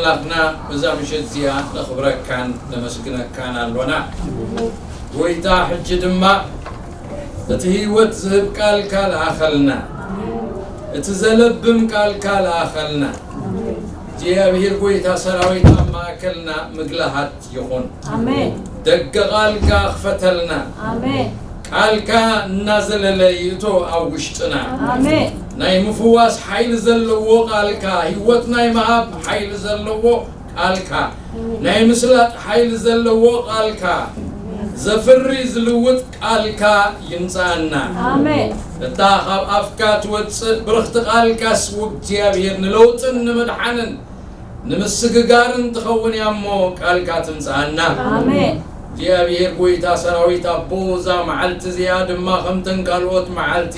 ኣምላኽና፣ በዛ ምሸት እዚኣ ነኽብረካን ነመስግነካን ኣሎና። ጎይታ፣ ሕጂ ድማ እቲ ህይወት ዝህብ ቃልካ ለኣኸልና፣ እቲ ዘለብም ቃልካ ለኣኸልና። እግዚኣብሔር ጎይታ ሰራዊት ኣብ ማእከልና ምግላሃት ይኹን። ኣሜን። ደገ ቃልካ ክፈተልና። ኣሜን። ቃልካ እናዘለለ ይእቶ ኣብ ውሽጥና። ኣሜን። ናይ ምፍዋስ ሓይሊ ዘለዎ ቃልካ፣ ህይወት ናይ ምሃብ ሓይሊ ዘለዎ ቃልካ፣ ናይ ምስላጥ ሓይሊ ዘለዎ ቃልካ፣ ዘፍሪ ዝልውጥ ቃልካ ይምጻኣና። ኣሜን። እታ ካብ ኣፍካ ትወጽእ ብርኽቲ ቃልካስ፣ እግዚኣብሔር፣ ንለውጥን ንምድሓንን ንምስግጋርን ትኸውን እያ እሞ፣ ቃልካ ትምጻኣና። ኣሜን። እግዚኣብሔር ጎይታ ሰራዊት ኣቦ፣ እዛ መዓልቲ እዚኣ ድማ ከምተን ካልኦት መዓልቲ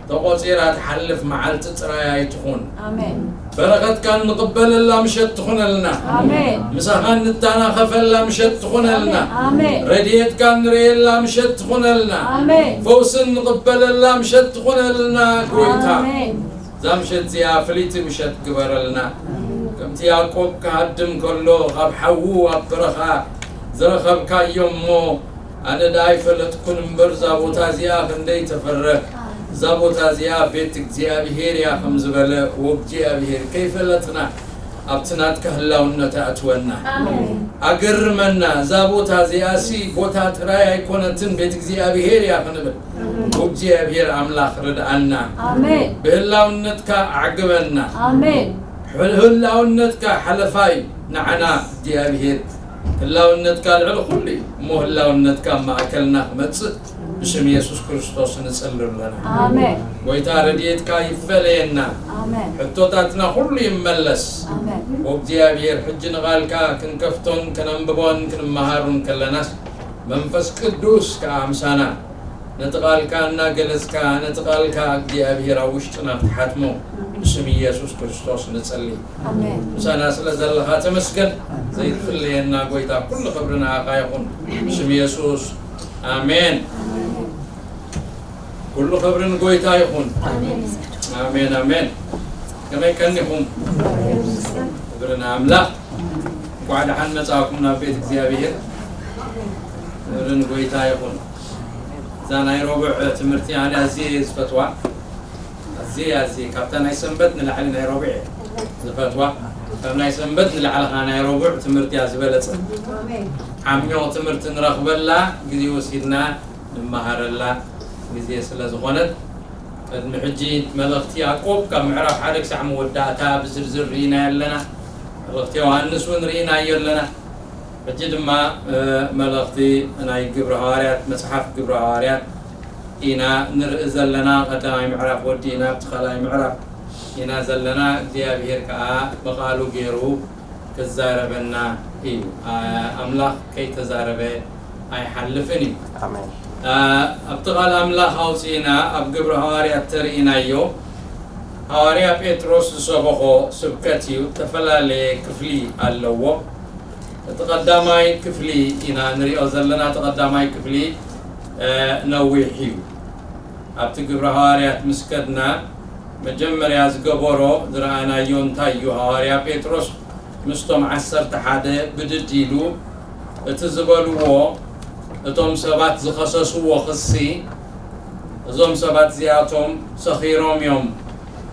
ተቖጺራ ትሓልፍ መዓልቲ ጥራይ ኣይትኹን። ኣሜን። በረኸትካ እንቕበለላ ምሸት ትኹነልና። ኣሜን። ምሳኻ እንተናኸፈላ ምሸት ትኹነልና። ኣሜን። ረድኤትካ እንርእየላ ምሸት ትኹነልና። ኣሜን። ፈውሲ እንቕበለላ ምሸት ትኹነልና ጎይታ። ኣሜን። እዛ ምሸት እዚኣ ፍልይቲ ምሸት ግበረልና። ከምቲ ያዕቆብ ክሃድም ከሎ ካብ ሓዉ ኣብ በረኻ ዝረኸብካዮ እሞ፣ ኣነ ደኣ ኣይፈለጥኩን እምበር፣ እዛ ቦታ እዚኣ ክንደይ ተፈረ፣ እዛ ቦታ እዚኣ ቤት እግዚኣብሔር እያ ከም ዝበለ፣ ወእግዚኣብሔር ከይፈለጥና ኣብቲ ናትካ ህላውነት ኣእትወና። ኣሜን። ኣገርመና። እዛ ቦታ እዚኣሲ ቦታ ጥራይ ኣይኮነትን፣ ቤት እግዚኣብሔር እያ ክንብል። ኣሜን። ወእግዚኣብሔር ኣምላኽ ርድኣና። ኣሜን። ብህላውነትካ ኣዕግበና። ኣሜን። ህል-፣ ህላውነትካ ሓለፋይ ንዓና እግዚኣብሔር። ህላውነትካ ልዕሊ ኩሉ እዩ። እሞ ህላውነትካ ኣብ ማእከልና ክመጽእ ብስም የሱስ ክርስቶስ ንጽሊ ኣለና። ኣሜን። ጎይታ ረድኤትካ ይፈለየና። ኣሜን። ሕቶታትና ኩሉ ይመለስ። ኣሜን። ወእግዚኣብሔር፣ ሕጂ ንቓልካ ክንከፍቶን ከነንብቦን ክንመሃሩን ከለናስ፣ መንፈስ ቅዱስ ከኣ ምሳና ነቲ ቃልካ እናገለጽካ፣ ነቲ ቃልካ እግዚኣብሔር ኣብ ውሽጥና ክትሓትሞ ብስም ኢየሱስ ክርስቶስ ንጸሊ። ኣሜን። ምሳና ስለ ዘለኻ ተመስገን። ዘይትፍለየና ጎይታ፣ ኩሉ ክብሪ ንዓኻ ይኹን። ብስም ኢየሱስ፣ ኣሜን። ኩሉ ክብሪ ንጎይታ ይኹን። ኣሜን፣ ኣሜን። ከመይ ቀኒኹም? ክብሪ ንኣምላኽ። እንኳዕ ደሓን መጻእኩም ናብ ቤት እግዚኣብሔር። ክብሪ ንጎይታ ይኹን። እዛ ናይ ረቡዕ ትምህርቲ ኣነ ኣዝየ እየ ዝፈትዋ። ኣዝየ፣ ኣዝየ ካብታ ናይ ሰንበት ንላዕሊ ናይ ረቡዕ እየ ዝፈትዋ። ካብ ናይ ሰንበት ንላዕሊ ኸዓ ናይ ረቡዕ ትምህርቲ እያ ዝበለጸ። ዓሚቕ ትምህርቲ ንረኽበላ፣ ግዜ ወሲድና ንመሃረላ ግዜ ስለ ዝኾነት፣ ቅድሚ ሕጂ መልእኽቲ ያዕቆብ ካብ ምዕራፍ ሓደ ክሳዕ መወዳእታ ብዝርዝር ርኢናዮ ኣለና። መልእኽቲ ዮሃንስ እውን ርኢናዮ ኣለና። ሕጂ ድማ፣ እ፣ መልእኽቲ ናይ ግብሪ ሃዋርያት፣ መጽሓፍ ግብሪ ሃዋርያት ኢና ንርኢ ዘለና። ቀዳማይ ምዕራፍ ወዲእና ኣብቲ ካልኣይ ምዕራፍ ኢና ዘለና። እግዚኣብሔር ከኣ ብቓሉ ገይሩ ክዛረበና እዩ። ኣ-፣ ኣምላኽ ከይተዛረበ ኣይሓልፍን እዩ። ኣሜን። ኣ-፣ ኣብቲ ቃል ኣምላኽ ኣውፂእና ኣብ ግብሪ ሃዋርያት ተርእናዮ። ሃዋርያ ጴጥሮስ ዝሰበኾ ስብከት እዩ። ዝተፈላለየ ክፍሊ ኣለዎ። እቲ ቀዳማይ ክፍሊ ኢና ንሪኦ ዘለና። እቲ ቀዳማይ ክፍሊ፣ እ፣ ነዊሕ እዩ። ኣብቲ ግብሪ ሃዋርያት ምስ ከድና፣ መጀመርያ ዝገበሮ ዝረኣናዮ እንታይ እዩ? ሃዋርያ ጴጥሮስ ምስቶም ዓሰርተ ሓደ ብድድ ኢሉ፣ እቲ ዝበልዎ፣ እቶም ሰባት ዝኸሰስዎ ክሲ፣ እዞም ሰባት እዚኣቶም ሰኺሮም እዮም፣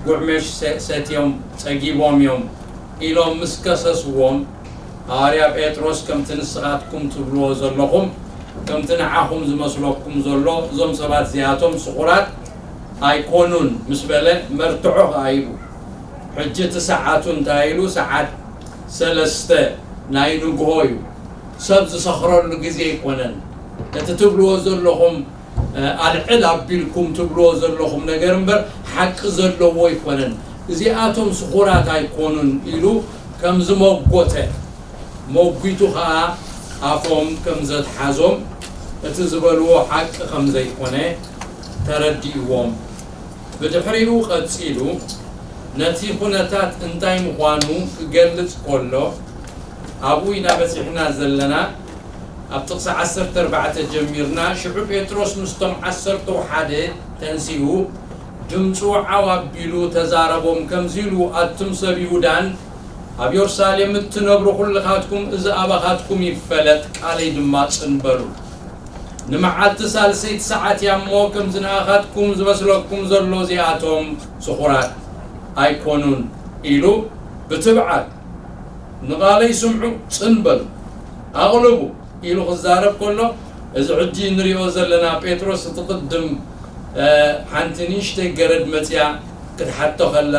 ጉዕመሽ ሰ-፣ ሰትዮም ጸጊቦም እዮም ኢሎም ምስ ከሰስዎም፣ ሃዋርያ ጴጥሮስ፣ ከምቲ ንስኻትኩም ትብልዎ ዘለኹም፣ ከምቲ ንዓኹም ዝመስለኩም ዘሎ፣ እዞም ሰባት እዚኣቶም ስቑራት ኣይኮኑን ምስ በለ፣ መርትዖ ኸኣ ኢሉ። ሕጂ እቲ ሰዓቱ እንታይ ኢሉ? ሰዓት ሰለስተ ናይ ንግሆ እዩ። ሰብ ዝሰኽረሉ ግዜ ኣይኮነን። እቲ ትብልዎ ዘለኹም፣ እ፣ ኣልዕል ኣቢልኩም ትብልዎ ዘለኹም ነገር እምበር፣ ሓቂ ዘለዎ ኣይኮነን። እዚኣቶም ስኹራት ኣይኮኑን ኢሉ ከም ዝመጎተ፣ መጒቱ ኸኣ ኣፎም ከም ዘትሓዞም፣ እቲ ዝበልዎ ሓቂ ከም ዘይኮነ ተረዲእዎም። ብድሕሪኡ ቀጺሉ ነቲ ኩነታት እንታይ ምዃኑ ክገልጽ ከሎ፣ ኣብኡ ኢና በጺሕና ዘለና። ኣብ ጥቕሲ ዓሰርተ ኣርባዕተ ጀሚርና፣ ሽዑ ጴጥሮስ ምስቶም ዓሰርተው ሓደ ተንሲኡ፣ ድምጹ ዓው ኣቢሉ ተዛረቦም፣ ከምዚ ኢሉ፣ ኣቱም ሰብ ይሁዳን ኣብ የሩሳሌም እትነብሩ ኹልኻትኩም፣ እዚ ኣባኻትኩም ይፈለጥ፣ ቃለይ ድማ ጽን በሉ። ንመዓልቲ ሳልሰይቲ ሰዓት እያ እሞ፣ ከምዚ ንኣኻትኩም ዝበስለኩም ዘሎ እዚኣቶም ስኹራት ኣይኮኑን፣ ኢሉ ብትብዓት፣ ንቓለይ ስምዑ፣ ጽን በሉ፣ ኣቕልቡ፣ ኢሉ ክዛረብ ከሎ፣ እዚ ሕጂ ንሪኦ ዘለና ጴጥሮስ፣ እቲ ቅድም፣ እ፣ ሓንቲ ንእሽተይ ገረድ መጽያ ክትሓቶ ከላ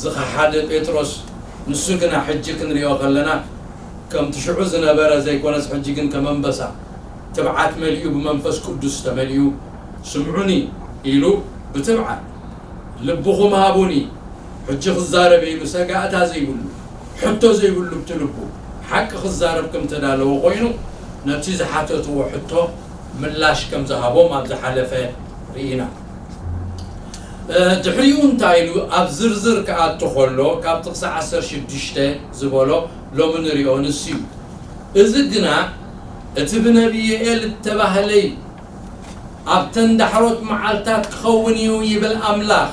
ዝኸሓደ ጴጥሮስ፣ ንሱ ግና ሕጂ ክንሪኦ ከለና፣ ከምቲ ሽዑ ዝነበረ ዘይኮነስ፣ ሕጂ ግን ከም ኣንበሳ ትብዓት መሊኡ፣ ብመንፈስ ቅዱስ ተመሊኡ፣ ስምዑኒ፣ ኢሉ ብትብዓት፣ ልብኹም ሃቡኒ፣ ሕጂ ክዛረብ፣ ኢሉ ሰጋእታ ዘይብሉ፣ ሕቶ ዘይብሉ፣ ብቲ ልቡ ሓቂ ክዛረብ ከም ተዳለወ ኮይኑ፣ ነቲ ዝሓተትዎ ሕቶ ምላሽ ከም ዝሃቦም ኣብ ዝሓለፈ ርኢና። እ፣ ድሕሪኡ እንታይ ኢሉ ኣብ ዝርዝር ክኣቱ ከሎ፣ ካብ ጥቕሲ ዓሰርተ ሽዱሽተ ዝበሎ ሎሚ ንሪኦ ንሱ እዩ። እዚ ግና እቲ ብነቢይ ዮኤል እተባህለ እዩ። ኣብተን ዳሕሮት መዓልታት ክኸውን እዩ ይብል ኣምላኽ።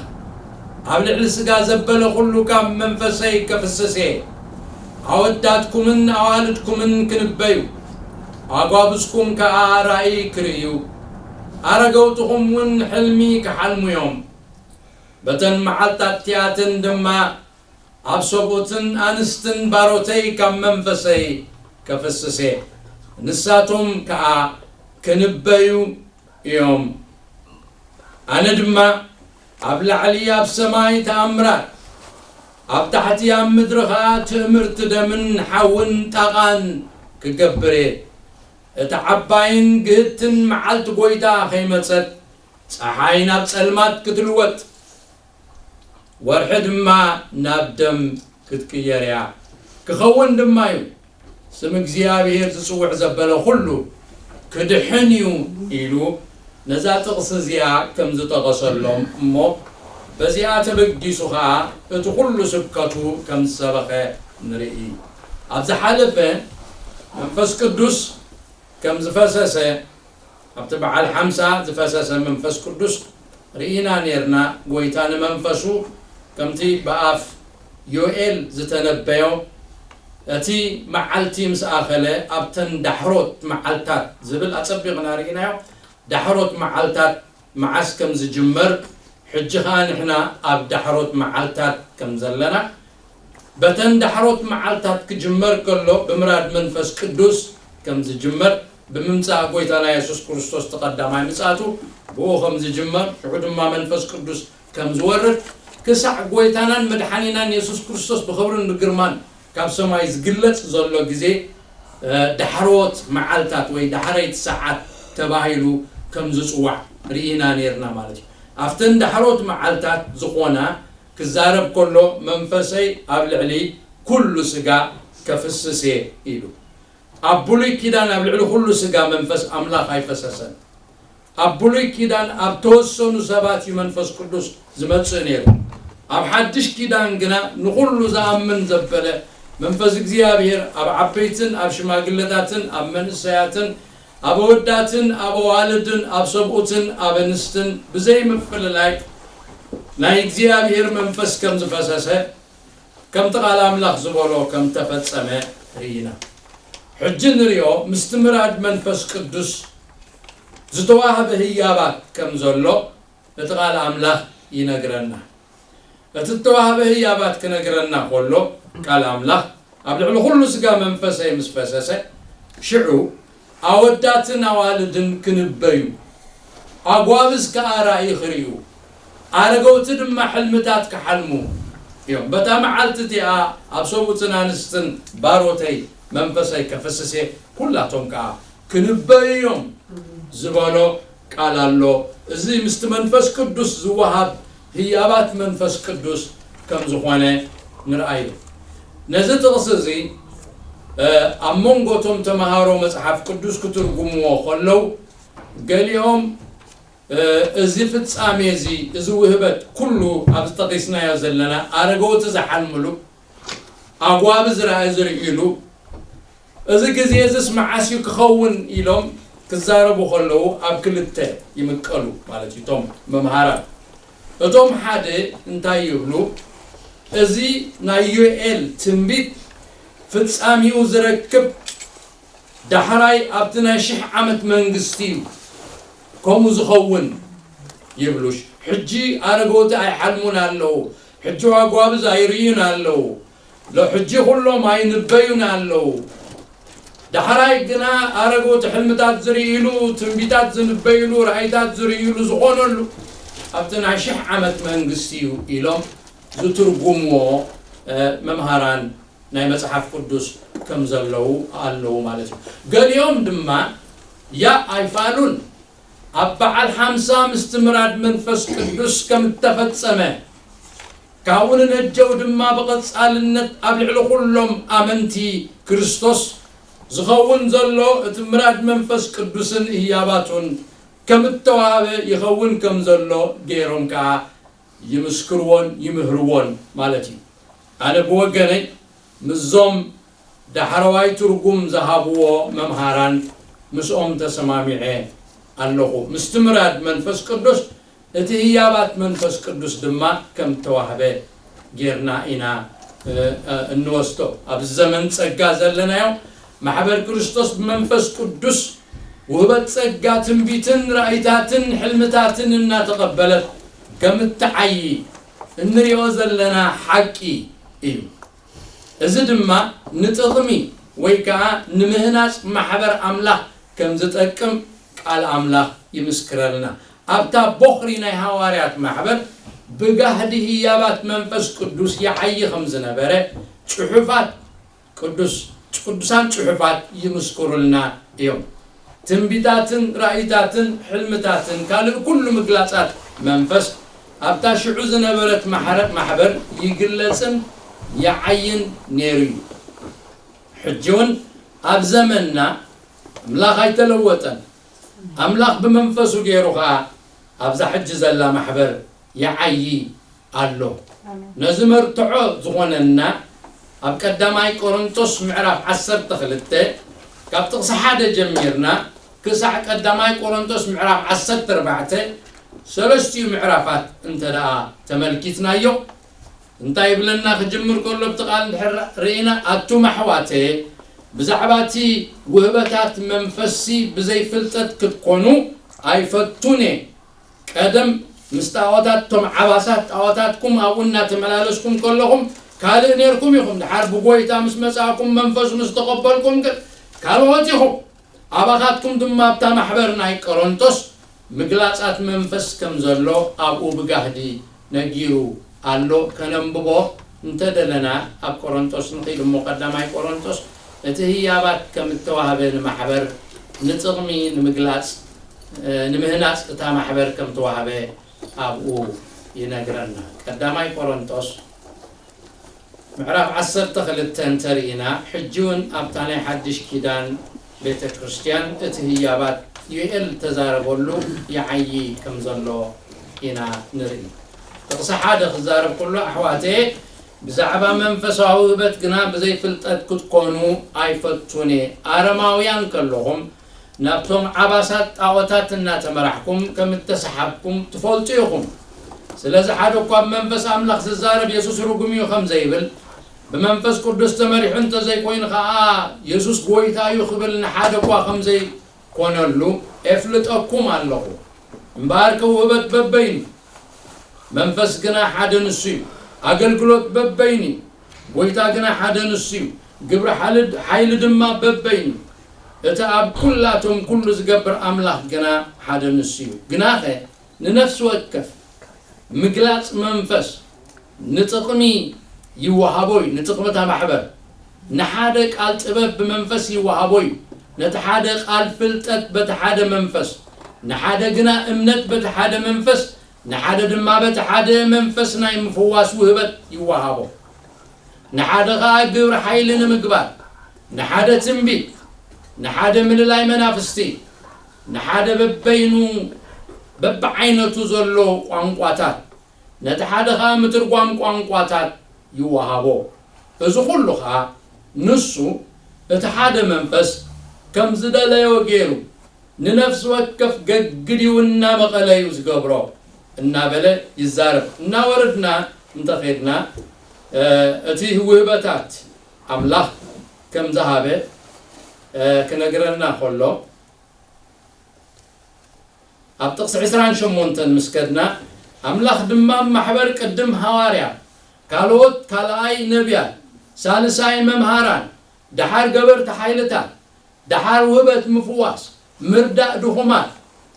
ኣብ ልዕሊ ስጋ ዘበለ ኩሉ ካብ መንፈሰይ ከፍስስ እየ። ኣወዳትኩምን ኣዋልድኩምን ክንበዩ፣ ኣጓብዝኩም ከኣ ራእይ ክርእዩ፣ ኣረገውትኹም እውን ሕልሚ ክሓልሙ እዮም። በተን መዓልታት እቲኣትን ድማ ኣብ ሰብኡትን ኣንስትን ባሮተይ ካብ መንፈሰይ ከፍስስ እየ። ንሳቶም ከኣ ክንበዩ እዮም። ኣነ ድማ ኣብ ላዕሊ ኣብ ሰማይ ተኣምራት፣ ኣብ ታሕቲ ኣብ ምድሪ ኸኣ ትእምርቲ ደምን ሓውን ጣቓን ክገብር እየ። እታ ዓባይን ግህድትን መዓልቲ ጐይታ ኸይመጸት፣ ጸሓይ ናብ ጸልማት ክትልወጥ፣ ወርሒ ድማ ናብ ደም ክትቅየር እያ። ክኸውን ድማ እዩ፣ ስም እግዚኣብሔር ዝጽውዕ ዘበለ ኩሉ ክድሕን እዩ፣ ኢሉ ነዛ ጥቕሲ እዚኣ ከም ዝጠቐሰሎም እሞ፣ በዚኣ ተበጊሱ ኸኣ እቲ ኩሉ ስብከቱ ከም ዝሰበኸ ንርኢ። ኣብ ዝሓለፈ መንፈስ ቅዱስ ከም ዝፈሰሰ፣ ኣብቲ በዓል ሓምሳ ዝፈሰሰ መንፈስ ቅዱስ ርኢና ኔርና። ጐይታ ንመንፈሱ ከምቲ ብኣፍ ዮኤል ዝተነበዮ፣ እቲ መዓልቲ ምስ ኣኸለ ኣብተን ዳሕሮት መዓልታት ዝብል ኣጸቢቕና ርኢናዮ። ዳሕሮት መዓልታት መዓስ ከም ዝጅመር፣ ሕጂ ኸኣ ንሕና ኣብ ዳሕሮት መዓልታት ከም ዘለና፣ በተን ዳሕሮት መዓልታት ክጅመር ከሎ ብምራድ መንፈስ ቅዱስ ከም ዝጅመር፣ ብምምጻእ ጐይታና የሱስ ክርስቶስ እቲ ቀዳማይ ምጽኣቱ ብኡ ከም ዝጅመር፣ ሽዑ ድማ መንፈስ ቅዱስ ከም ዝወርድ፣ ክሳዕ ጐይታናን መድሓኒናን የሱስ ክርስቶስ ብኽብርን ብግርማን ካብ ሰማይ ዝግለጽ ዘሎ ግዜ፣ እ፣ ዳሕሮት መዓልታት ወይ ዳሕረይቲ ሰዓት ተባሂሉ ከም ዝጽዋዕ ርኢና ኔርና ማለት እዩ። ኣብተን ዳሕሮት መዓልታት ዝኾና ክዛረብ ከሎ፣ መንፈሰይ ኣብ ልዕሊ ኩሉ ስጋ ከፍስስ እየ ኢሉ። ኣብ ብሉይ ኪዳን ኣብ ልዕሊ ኩሉ ስጋ መንፈስ ኣምላኽ ኣይፈሰሰን። ኣብ ብሉይ ኪዳን ኣብ ተወሰኑ ሰባት እዩ መንፈስ ቅዱስ ዝመጽእ ነይሩ። ኣብ ሓድሽ ኪዳን ግና ንኹሉ ዝኣምን ዘበለ መንፈስ እግዚኣብሔር ኣብ ዓበይትን ኣብ ሽማግለታትን ኣብ መንእሰያትን ኣብ ኣወዳትን ኣብ ኣዋልድን ኣብ ሰብኡትን ኣብ ኣንስትን ብዘይ ምፍልላይ ናይ እግዚኣብሔር መንፈስ ከም ዝፈሰሰ፣ ከምቲ ቃል ኣምላኽ ዝበሎ ከም ተፈጸመ ርኢና። ሕጂ ንሪኦ፣ ምስቲ ምራድ መንፈስ ቅዱስ ዝተዋህበ ህያባት ከም ዘሎ እቲ ቃል ኣምላኽ ይነግረና። እቲ እተዋህበ ህያባት ክነግረና ከሎ፣ ቃል ኣምላኽ ኣብ ልዕሊ ኩሉ ስጋ መንፈሰይ ምስ ፈሰሰ፣ ሽዑ ኣወዳትን ኣዋልድን ክንበዩ፣ ኣጓብዝ ከኣ ራእይ ክርእዩ፣ ኣረገውቲ ድማ ሕልምታት ክሓልሙ እዮም። በታ መዓልቲ እቲኣ ኣብ ሰብኡትን ኣንስትን ባሮተይ መንፈሰይ ከፍስስ እየ፣ ኩላቶም ከኣ ክንበዩ እዮም ዝበሎ ቃል ኣሎ። እዚ ምስቲ መንፈስ ቅዱስ ዝወሃብ ህያባት መንፈስ ቅዱስ ከም ዝኾነ ንርኣዮ። ነዚ ጥቕሲ እዚ፣ እ፣ ኣብ መንጎ እቶም ተመሃሮ መጽሓፍ ቅዱስ ክትርጉምዎ ከለዉ፣ ገሊኦም፣ እ፣ እዚ ፍጻሜ እዚ፣ እዚ ውህበት ኩሉ ኣብዚ ጠቒስናዮ ዘለና ኣረገውቲ ዝሓልምሉ፣ ኣጓብዝ ራእይ ዝርእይሉ፣ እዚ ግዜ እዚስ መዓስ እዩ ክኸውን ኢሎም ክዛረቡ ከለዉ ኣብ ክልተ ይምቀሉ ማለት እዩ። እቶም መምሃራን፣ እቶም ሓደ እንታይ ይብሉ? እዚ ናይ ዮኤል ትንቢት ፍጻሜኡ ዝረክብ ዳሕራይ ኣብቲ ናይ ሽሕ ዓመት መንግስቲ እዩ ከምኡ ዝኸውን ይብሉ። ሕጂ ኣረገውቲ ኣይሓልሙን ኣለዉ፣ ሕጂ ዋጓብዝ ኣይርእዩን ኣለዉ፣ ሎ-፣ ሕጂ ኩሎም ኣይንበዩን ኣለዉ። ዳሕራይ ግና ኣረገውቲ ሕልምታት ዝርእይሉ፣ ትንቢታት ዝንበይሉ፣ ራእይታት ዝርእይሉ ዝኾነሉ ኣብቲ ናይ ሽሕ ዓመት መንግስቲ እዩ ኢሎም ዝትርጉምዎ፣ እ፣ መምሃራን ናይ መጽሓፍ ቅዱስ ከም ዘለዉ ኣለዉ ማለት እዩ። ገሊኦም ድማ ያ ኣይፋሉን፣ ኣብ በዓል ሓምሳ ምስትምራድ መንፈስ ቅዱስ ከም እተፈጸመ፣ ካብኡ ንነጀው ድማ ብቐጻልነት ኣብ ልዕሊ ኩሎም ኣመንቲ ክርስቶስ ዝኸውን ዘሎ እቲ ምራድ መንፈስ ቅዱስን ህያባቱን ከም እተዋህበ ይኸውን ከም ዘሎ ገይሮም ከኣ ይምስክርዎን ይምህርዎን ማለት እዩ። ኣነ ብወገነይ ምስዞም ዳሕረዋይ ትርጉም ዝሃብዎ መምሃራን ምስኦም ተሰማሚዐ ኣለኹ። ምስቲ ምራድ መንፈስ ቅዱስ እቲ ህያባት መንፈስ ቅዱስ ድማ ከም ተዋህበ ጌርና ኢና፣ እ፣ እ፣ እንወስዶ። ኣብዚ ዘመን ጸጋ ዘለናዮ ማሕበር ክርስቶስ ብመንፈስ ቅዱስ ውህበት ጸጋ ትንቢትን ራእይታትን ሕልምታትን እናተቐበለት ከም እትዓዪ እንሪኦ ዘለና ሓቂ እዩ። እዚ ድማ ንጥቕሚ ወይ ከዓ ንምህናጽ ማሕበር ኣምላኽ ከም ዝጠቅም ቃል ኣምላኽ ይምስክረልና። ኣብታ ቦኽሪ ናይ ሃዋርያት ማሕበር ብጋህዲ ህያባት መንፈስ ቅዱስ ይዓዪ ከም ዝነበረ ጽሑፋት ቅዱስ-፣ ቅዱሳን ጽሑፋት ይምስክሩልና እዮም። ትንቢታትን ራእይታትን ሕልምታትን ካልእ ኩሉ ምግላጻት መንፈስ ኣብታ ሽዑ ዝነበረት ማሕረ-፣ ማሕበር ይግለጽን ይዓይን ነይሩ እዩ። ሕጂ እውን ኣብ ዘመንና ኣምላኽ ኣይተለወጠን። ኣምላኽ ብመንፈሱ ገይሩ ኸኣ ኣብዛ ሕጂ ዘላ ማሕበር ይዓዪ ኣሎ። ኣሜን። ነዚ መርትዖ ዝኾነና ኣብ ቀዳማይ ቆሮንቶስ ምዕራፍ ዓሰርተ ክልተ ካብ ጥቕሲ ሓደ ጀሚርና ክሳዕ ቀዳማይ ቆሮንቶስ ምዕራፍ ዓሰርተ ኣርባዕተ ሰለስቲኡ ምዕራፋት እንተ ደኣ ተመልኪትናዮ፣ እንታይ ይብለና ክጅምር ከሎ ኣብቲ ቃል እንድሕር ርኢና፣ ኣቱም ኣሕዋተ ብዛዕባ እቲ ውህበታት መንፈስሲ ብዘይ ፍልጠት ክትኮኑ ኣይፈቱን እየ። ቀደም ምስ ጣዖታት፣ እቶም ዓባሳት ጣዖታትኩም ኣብኡ እናተመላለስኩም ከለኹም ካልእ ነርኩም ኢኹም። ድሓር ብጎይታ ምስ መጻእኩም መንፈሱ ምስ ተቐበልኩም ግን ካልኦት ኢኹም። ኣባኻትኩም ድማ ኣብታ ማሕበር ናይ ቆሮንቶስ ምግላጻት መንፈስ ከም ዘሎ ኣብኡ ብጋህዲ ነጊሩ ኣሎ። ከነንብቦ እንተ ደለና ኣብ ቆሮንቶስ ንኺድ እሞ ቀዳማይ ቆሮንቶስ እቲ ህያባት ከም እተዋህበ ንማሕበር ንጥቕሚ ንምግላጽ፣ እ፣ ንምህናጽ እታ ማሕበር ከም ተዋህበ ኣብኡ ይነግረና። ቀዳማይ ቆሮንቶስ ምዕራፍ ዓሰርተ ክልተ እንተርኢና፣ ሕጂ እውን ኣብታ ናይ ሓድሽ ኪዳን ቤተ ክርስቲያን እቲ ህያባት ዮኤል ተዛረበሉ ይዓዪ ከም ዘሎ ኢና ንርኢ። ጥቕሲ ሓደ ክዛረብ ከሎ፣ ኣሕዋተየ ብዛዕባ መንፈሳዊ ውህበት ግና ብዘይ ፍልጠት ክትኮኑ ኣይፈቱን እየ። ኣረማውያን ከለኹም ናብቶም ዓባሳት ጣዖታት እናተመራሕኩም ከም እተሰሓብኩም ትፈልጡ ኢኹም። ስለዚ ሓደ እኳ ብመንፈስ ኣምላኽ ዝዛረብ የሱስ ርጉም እዩ ከም ዘይብል፣ ብመንፈስ ቅዱስ ተመሪሑ እንተዘይኮይኑ ኸኣ የሱስ ጎይታ እዩ ክብል ንሓደ እኳ ከም ዘይኮነሉ ኤፍልጠኩም ኣለኹ። እምበኣርከ ውህበት በበይኑ፣ መንፈስ ግና ሓደ ንሱ እዩ። ኣገልግሎት በበይኑ እዩ። ጎይታ ግና ሓደ ንሱ እዩ። ግብሪ ሓልድ-፣ ሓይሊ ድማ በበይኑ እዩ። እቲ ኣብ ኩላቶም ኩሉ ዝገብር ኣምላኽ ግና ሓደ ንሱ እዩ። ግናኸ ንነፍሲ ወከፍ ምግላጽ መንፈስ ንጥቕሚ ይወሃቦ እዩ፣ ንጥቕሚ እታ ማሕበር። ንሓደ ቃል ጥበብ ብመንፈስ ይወሃቦ እዩ፣ ነቲ ሓደ ቃል ፍልጠት በቲ ሓደ መንፈስ፣ ንሓደ ግና እምነት በቲ ሓደ መንፈስ፣ ንሓደ ድማ በቲ ሓደ መንፈስ ናይ ምፍዋስ ውህበት ይወሃቦ። ንሓደ ኸኣ ግብሪ ሓይሊ ንምግባር፣ ንሓደ ትንቢት፣ ንሓደ ምልላይ መናፍስቲ፣ ንሓደ በበይኑ በብዓይነቱ ዘሎ ቋንቋታት፣ ነቲ ሓደ ኸኣ ምትርጓም ቋንቋታት ይወሃቦ። እዚ ኹሉ ኸኣ ንሱ እቲ ሓደ መንፈስ ከም ዝደለዮ ገይሩ ንነፍሲ ወከፍ ገግዲኡ እናመቐለ እዩ ዝገብሮ እናበለ ይዛረብ። እናወረድና እንተኸድና እቲ ውህበታት ኣምላኽ ከም ዝሃበ ክነግረና ከሎ፣ ኣብ ጥቕሲ ዕስራን ሸሞንተን ምስ ከድና፣ ኣምላኽ ድማ ማሕበር ቅድም ሃዋርያ፣ ካልኦት ካልኣይ ነቢያት፣ ሳልሳይ መምሃራን፣ ደሓር ገበርቲ ሓይልታት፣ ደሓር ውህበት ምፍዋስ፣ ምርዳእ ድኹማት፣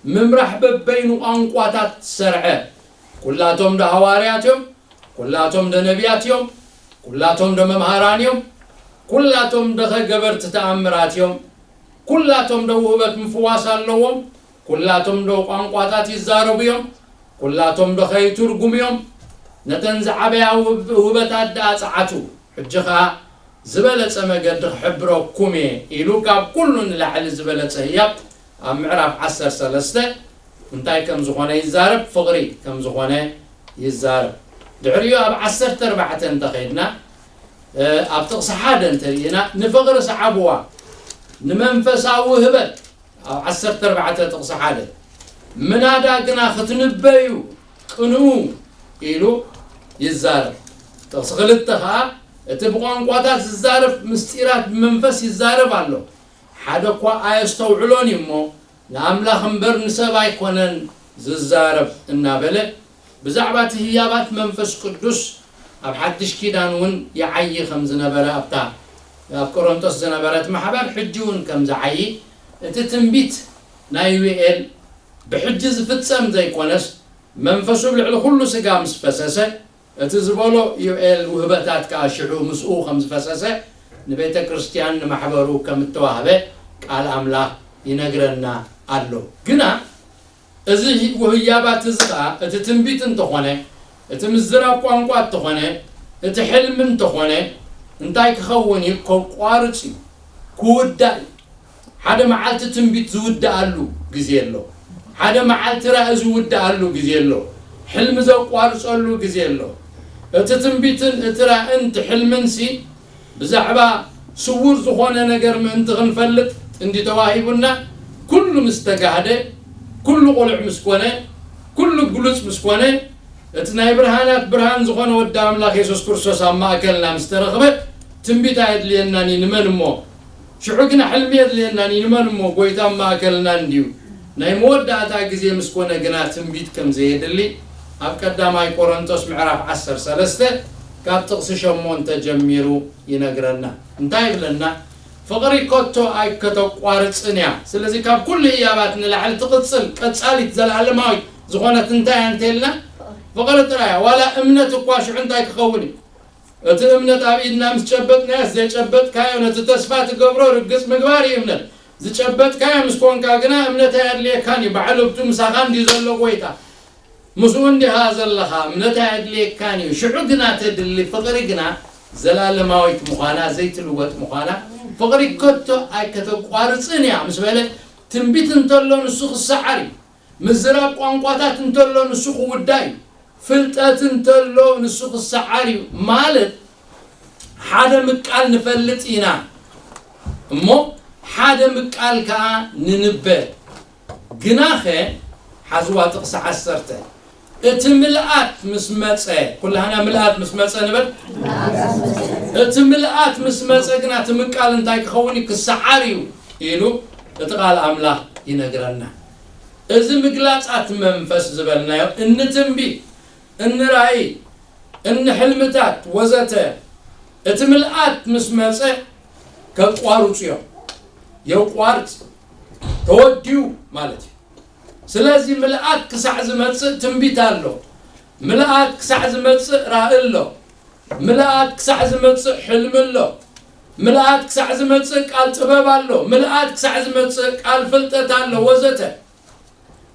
ምምራሕ በበይኑ ቋንቋታት ሰርዐ። ኩላቶም ዶ ሃዋርያት እዮም? ኩላቶም ዶ ነቢያት እዮም? ኩላቶም ዶ መምሃራን እዮም? ኩላቶም ዶ ገበርቲ ተኣምራት እዮም? ኩላቶም ዶ ውህበት ምፍዋስ ኣለዎም? ኩላቶም ዶ ቋንቋታት ይዛረቡ እዮም? ኩላቶም ዶ ይትርጉሙ እዮም? ነተን ዝዓበያ ውህብ-፣ ውህበታት ደኣ ጸዓቱ። ሕጂ ኸኣ ዝበለጸ መገዲ ክሕብረኩም እየ ኢሉ ካብ ኩሉ ንላዕሊ ዝበለጸ ህያብ ኣብ ምዕራፍ ዓሰርተ ሰለስተ እንታይ ከም ዝኾነ ይዛረብ፣ ፍቕሪ ከም ዝኾነ ይዛረብ። ድሕሪኡ ኣብ ዓሰርተ ኣርባዕተ እንተኸይድና፣ እ፣ ኣብ ጥቕሲ ሓደ እንተርኢና፣ "ንፍቕሪ ሰዓብዋ፣ ንመንፈሳዊ ህበት" ኣብ ዓሰርተ ኣርባዕተ ጥቕሲ ሓደ፣ "ምናዳ ግና ክትንበዩ ቅንኡ" ኢሉ ይዛረብ። ጥቕሲ ክልተ ኸኣ፣ "እቲ ብቋንቋታት ዝዛረብ ምስጢራት ብመንፈስ ይዛረብ ኣሎ፣ ሓደ እኳ ኣየስተውዕሎን እዩ እሞ፣ ንኣምላኽ እምበር ንሰብ ኣይኮነን ዝዛረብ" እናበለ፣ ብዛዕባ እቲ ህያባት መንፈስ ቅዱስ ኣብ ሓድሽ ኪዳን እውን ይዓዪ ከም ዝነበረ፣ ኣብታ ኣብ ቆሮንቶስ ዝነበረት ማሕበር ሕጂ እውን ከም ዝዓዪ፣ እቲ ትንቢት ናይ ዩኤል ብሕጂ ዝፍጸም ዘይኮነስ፣ መንፈሱ ኣብ ልዕሊ ኩሉ ስጋ ምስ ፈሰሰ፣ እቲ ዝበሎ ዩኤል ውህበታት ከኣ ሽዑ ምስኡ ከም ዝፈሰሰ፣ ንቤተ ክርስቲያን ንማሕበሩ ከም እተዋህበ ቃል ኣምላኽ ይነግረና ኣሎ። ግና እዚ ህያባት እዚ ኸኣ፣ እቲ ትንቢት እንተኾነ፣ እቲ ምዝራብ ቋንቋ እንተኾነ፣ እቲ ሕልሚ እንተኾነ፣ እንታይ ክኸውን እዩ? ከቋርጽ እዩ፣ ክውዳእ እዩ። ሓደ መዓልቲ ትንቢት ዝውድኣሉ ግዜ ኣሎ። ሓደ መዓልቲ ራእይ ዝውድኣሉ ግዜ ኣሎ። ሕልሚ ዘቋርጸሉ ግዜ ኣሎ። እቲ ትንቢትን እቲ ራእን እቲ ሕልምንሲ ብዛዕባ ስዉር ዝኾነ ነገር ምእንቲ ክንፈልጥ እንዲ ተዋሂቡና፣ ኩሉ ምስ ተጋህደ፣ ኩሉ ቁሉዕ ምስ ኮነ፣ ኩሉ ግሉጽ ምስ ኮነ፣ እቲ ናይ ብርሃናት ብርሃን ዝኾነ ወዲ ኣምላኽ የሱስ ክርስቶስ ኣብ ማእከልና ምስ ተረኽበ፣ ትንቢት ኣየድልየናን እዩ። ንመን እሞ? ሽዑ ግና ሕልሚ የድልየናን እዩ። ንመን እሞ? ጎይታ ኣብ ማእከልና እንድዩ። ናይ መወዳእታ ግዜ ምስ ኮነ ግና ትንቢት ከም ዘየድሊ ኣብ ቀዳማይ ቆሮንቶስ ምዕራፍ ዓሰርተ ሰለስተ ካብ ጥቕሲ ሸሞንተ ጀሚሩ ይነግረና። እንታይ ይብለና? "ፍቕሪ ከቶ ኣይከተቋርጽን እያ።" ስለዚ ካብ ኩሉ ህያባት ንላዕሊ ትቕጽል፣ ቀጻሊት፣ ዘለኣለማዊት ዝኾነት እንታይ እያ እንተኢልና፣ ፍቕሪ ጥራይ እያ። ዋላ እምነት እኳ ሽዑ እንታይ ክኸውን እዩ? እቲ እምነት ኣብ ኢድና ምስ ጨበጥናዮ፣ ዘይጨበጥካዮ ነቲ ተስፋ ትገብሮ ርግጽ ምግባር እዩ እምነት። ዝጨበጥካዮ ምስ ኮንካ ግና እምነት ኣየድልየካን እዩ። ባዕሉ ኣብቲ ምሳኻ እንድዩ ዘሎ ጎይታ። ምስኡ እንዲኻ ዘለኻ፣ እምነት ኣየድልየካን እዩ። ሽዑ ግና ተድሊ ፍቕሪ ግና ዘላለማዊት ምዃና፣ ዘይትልወጥ ምዃና፣ ፍቕሪ ከቶ ኣይከተቋርጽን እያ ምስ በለ፣ ትንቢት እንተሎ ንሱ ክሰዓር እዩ። ምዝራብ ቋንቋታት እንተሎ ንሱ ክውዳእ እዩ። ፍልጠት እንተሎ ንሱ ክሰዓር እዩ። ማለት ሓደ ምቃል ንፈልጥ ኢና እሞ ሓደ ምቃል ከኣ ንንበ። ግናኸ ሓዝዋ ጥቕሲ ዓሰርተ፣ እቲ ምልኣት ምስ መጸ፣ ኩላህና ምልኣት ምስ መጸ ንበል። እቲ ምልኣት ምስ መጸ ግና እቲ ምቃል እንታይ ክኸውን እዩ? ክሰዓር እዩ ኢሉ እቲ ቃል ኣምላኽ ይነግረና። እዚ ምግላጻት መንፈስ ዝበልናዮ፣ እኒ ትንቢት፣ እኒ ራእይ፣ እኒ ሕልምታት ወዘተ፣ እቲ ምልኣት ምስ መጸ ከቋርጹ እዮም። የቋርጽ፣ ተወዲኡ ማለት እዩ። ስለዚ ምልኣት ክሳዕ ዝመጽእ ትንቢት ኣሎ። ምልኣት ክሳዕ ዝመጽእ ራእይ ኣሎ። ምልኣት ክሳዕ ዝመጽእ ሕልሚ ኣሎ። ምልኣት ክሳዕ ዝመጽእ ቃል ጥበብ ኣሎ። ምልኣት ክሳዕ ዝመጽእ ቃል ፍልጠት ኣሎ፣ ወዘተ።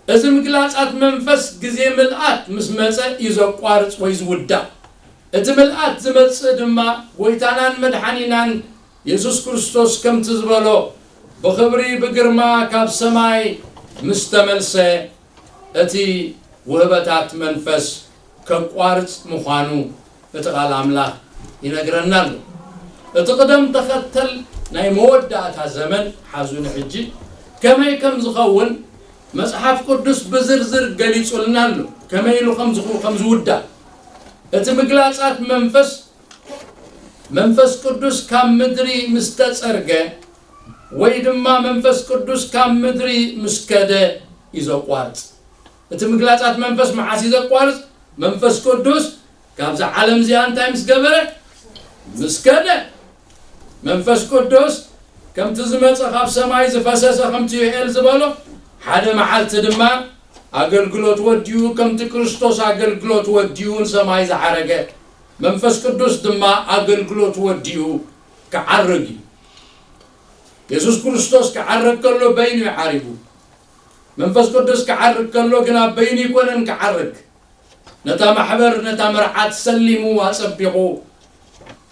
እዚ ምግላጻት መንፈስ ግዜ ምልኣት ምስ መጸ እዩ ዘቋርጽ ወይ ዝውዳእ። እቲ ምልኣት ዝመጽእ ድማ ጎይታናን መድሓኒናን የሱስ ክርስቶስ ከምቲ ዝበሎ፣ ብኽብሪ ብግርማ ካብ ሰማይ ምስ ተመልሰ፣ እቲ ውህበታት መንፈስ ከቋርጽ ምዃኑ እቲ ቃል ኣምላኽ ይነግረና ኣሎ። እቲ ቅደም ተኸተል ናይ መወዳእታ ዘመን ሓዙ ንሕጂ ከመይ ከም ዝኸውን መጽሓፍ ቅዱስ ብዝርዝር ገሊጹልና ኣሎ። ከመይ ኢሉ ከም ዝኹ-፣ ከም ዝውዳእ። እቲ ምግላጻት መንፈስ መንፈስ ቅዱስ ካብ ምድሪ ምስ ተጸርገ ወይ ድማ መንፈስ ቅዱስ ካብ ምድሪ ምስ ከደ እዩ ዘቋርጽ። እቲ ምግላጻት መንፈስ መዓስ እዩ ዘቋርጽ? መንፈስ ቅዱስ ካብዛ ዓለም እዚኣ እንታይ ምስ ገበረ? ምስ ከደ። መንፈስ ቅዱስ ከምቲ ዝመጸ ካብ ሰማይ ዝፈሰሰ ከምቲ ዮኤል ዝበሎ ሓደ መዓልቲ ድማ ኣገልግሎት ወዲኡ ከምቲ ክርስቶስ ኣገልግሎት ወዲኡ ንሰማይ ዝዓረገ መንፈስ ቅዱስ ድማ ኣገልግሎት ወዲኡ ክዓርግ እዩ። የሱስ ክርስቶስ ክዓርግ ከሎ በይኑ እዩ ዓሪጉ። መንፈስ ቅዱስ ክዓርግ ከሎ ግና በይኑ ይኮነን ክዓርግ። ነታ ማሕበር ነታ መርዓት ሰሊሙ ኣጸቢቑ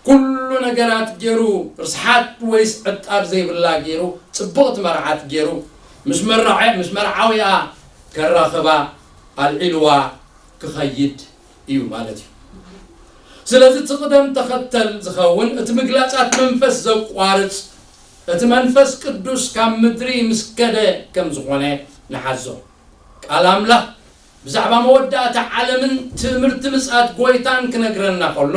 ኩሉ ነገራት ገይሩ ርስሓት ወይስ ዕጣብ ዘይብላ ገይሩ ጽብቕቲ መርዓት ገይሩ ምስ መራዐ ምስ መርዓዊኣ ከራኽባ ኣልዒልዋ ክኸይድ እዩ ማለት እዩ። ስለዚ እቲ ቅደም ተኸተል ዝኸውን እቲ ምግላጻት መንፈስ ዘቋርጽ እቲ መንፈስ ቅዱስ ካብ ምድሪ ምስ ከደ ከም ዝኾነ ንሓዞ። ቃል ኣምላኽ ብዛዕባ መወዳእታ ዓለምን ትምህርቲ ምጽኣት ጎይታን ክነግረና ከሎ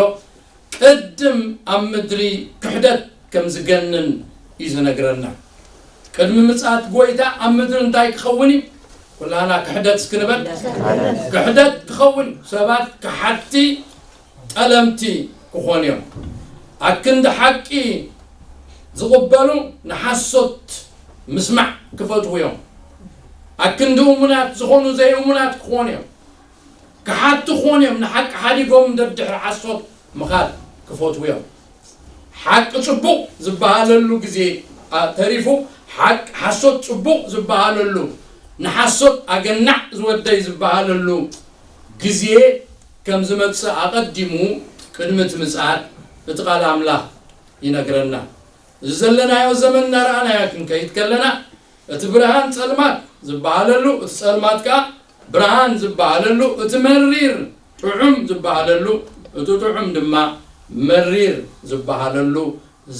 ቅድም ኣብ ምድሪ ክሕደት ከም ዝገንን እዩ ዝነግረና። ቅድሚ ምጽኣት ጎይታ ኣብ ምድሪ እንታይ ክኸውን እዩ? ኩላና ክሕደት እስክንበል ክሕደት ክኸውን እዩ። ሰባት ክሓቲ ጠለምቲ ክኾኑ እዮም። ኣክንዲ ሓቂ ዝቕበሉ ንሓሶት ምስማዕ ክፈትዉ እዮም። ኣክንዲ እሙናት ዝኾኑ ዘይእሙናት ክኾኑ እዮም። ክሓቱ ክኾኑ እዮም። ንሓቂ ሓዲጎም ደድሕሪ ሓሶት ምኻድ ክፈትዉ እዮም። ሓቂ ጽቡቕ ዝበሃለሉ ግዜ ተሪፉ ሓሶት ጽቡቕ ዝበሃለሉ ንሓሶት ኣገናዕ ዝወደይ ዝበሃለሉ ግዜ ከም ዝመጽእ ኣቐዲሙ ቅድሚ እቲ ምጽኣት እቲ ቃል ኣምላኽ ይነግረና። እዚ ዘለናዮ ዘመን እናረኣናዮ ክንከይድ ከለና እቲ ብርሃን ጸልማት ዝበሃለሉ እቲ ጸልማት ከኣ ብርሃን ዝበሃለሉ እቲ መሪር ጥዑም ዝበሃለሉ እቲ ጥዑም ድማ መሪር ዝበሃለሉ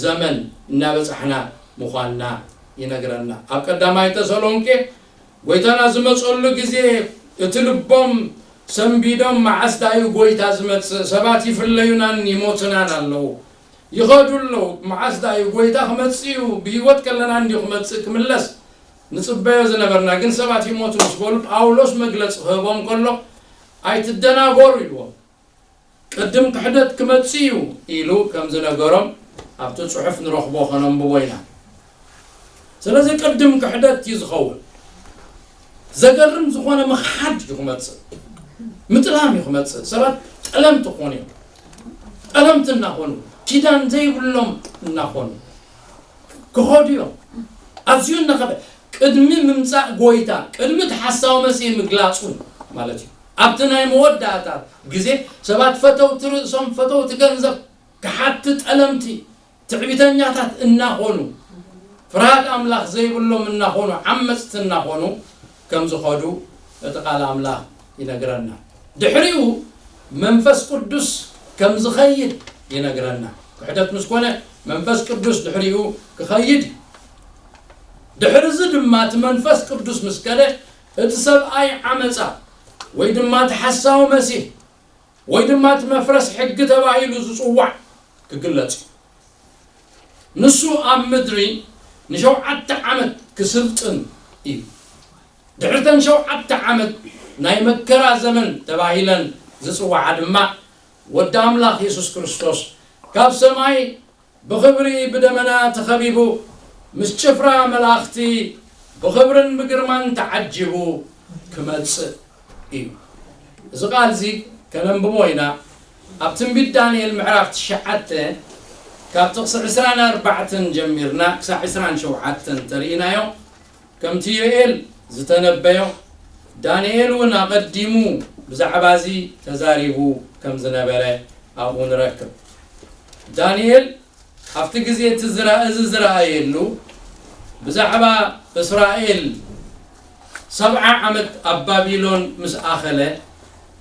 ዘመን እናበጻሕና ምዃንና ይነግረና። ኣብ ቀዳማይ ተሰሎንቄ ጎይታና ዝመጸሉ ግዜ እቲ ልቦም ሰንቢዶም መዓስ ዳዩ ጎይታ ዝመጽእ ሰባት ይፍለዩናን ይሞትናን ኣለዉ። ይኸዱ ኣለዉ። መዓስ ዳዩ ጎይታ ክመጽእ እዩ? ብህይወት ከለና እንዲዩ ክመጽእ ክምለስ ንጽበዮ ዝነበርና ግን ሰባት ይሞቱ ምስ በሉ ጳውሎስ መግለጺ ክህቦም ከሎ ኣይትደናጎሩ ኢልዎም። ቅድም ክሕደት ክመጽእ እዩ ኢሉ ከም ዝነገሮም ኣብቲ ጽሑፍ ንረኽቦ ከነንብቦ ኢና። ስለዚ ቅድም ክሕደት እዩ ዝኸውን። ዘገርም ዝኾነ ምኽሓድ እዩ ክመጽእ፣ ምጥላም እዩ ክመጽእ። ሰባት ጠለምቲ ክኾኑ እዮም። ጠለምቲ እናኾኑ ኪዳን ዘይብሎም እናኾኑ ክኸዱ እዮም። ኣዝዩ እናኸበ ቅድሚ ምምጻእ ጎይታ ቅድሚ እቲ ሓሳዊ መሲህ ምግላጹ ማለት እዩ። ኣብቲ ናይ መወዳእታ ግዜ ሰባት ፈተውቲ ርእሶም ፈተውቲ ገንዘብ ክሓቲ ጠለምቲ ትዕቢተኛታት እናኾኑ ፍርሃት ኣምላኽ ዘይብሎም እናኾኑ ዓመፅቲ እናኾኑ ከም ዝኸዱ እቲ ቃል ኣምላኽ ይነግረና። ድሕሪኡ መንፈስ ቅዱስ ከም ዝኸይድ ይነግረና። ክሕደት ምስ ኮነ መንፈስ ቅዱስ ድሕሪኡ ክኸይድ እዩ። ድሕሪ እዚ ድማ እቲ መንፈስ ቅዱስ ምስ ከደ እቲ ሰብኣይ ዓመፃ ወይ ድማ እቲ ሓሳዊ መሲህ ወይ ድማ እቲ መፍረስ ሕጊ ተባሂሉ ዝፅዋዕ ክግለፅ እዩ። ንሱ ኣብ ምድሪ ንሸውዓተ ዓመት ክስልጥን እዩ። ድሕርተን ሸውዓተ ዓመት ናይ መከራ ዘመን ተባሂለን ዝፅዋዓ ድማ ወዲ ኣምላኽ የሱስ ክርስቶስ ካብ ሰማይ ብኽብሪ ብደመና ተኸቢቡ ምስ ጭፍራ መላእኽቲ ብኽብርን ብግርማን ተዓጂቡ ክመጽእ እዩ። እዚ ቃል እዚ ከነንብቦ ኢና። ኣብ ትንቢት ዳንኤል ምዕራፍ ትሽዓተ ካብ ጥቕሲ ዕስራን ኣርባዕተን ጀሚርና ክሳብ ዕስራን ሸውዓተን ተርእይናዮ ከምቲ ዮኤል ዝተነበዮ ዳንኤል እውን ኣቐዲሙ ብዛዕባ እዚ ተዛሪቡ ከም ዝነበረ ኣብኡ ንረክብ። ዳንኤል ኣብቲ ግዜ እቲ ዝራ እዚ ዝረኣየሉ ብዛዕባ እስራኤል ሰብዓ ዓመት ኣብ ባቢሎን ምስ ኣኸለ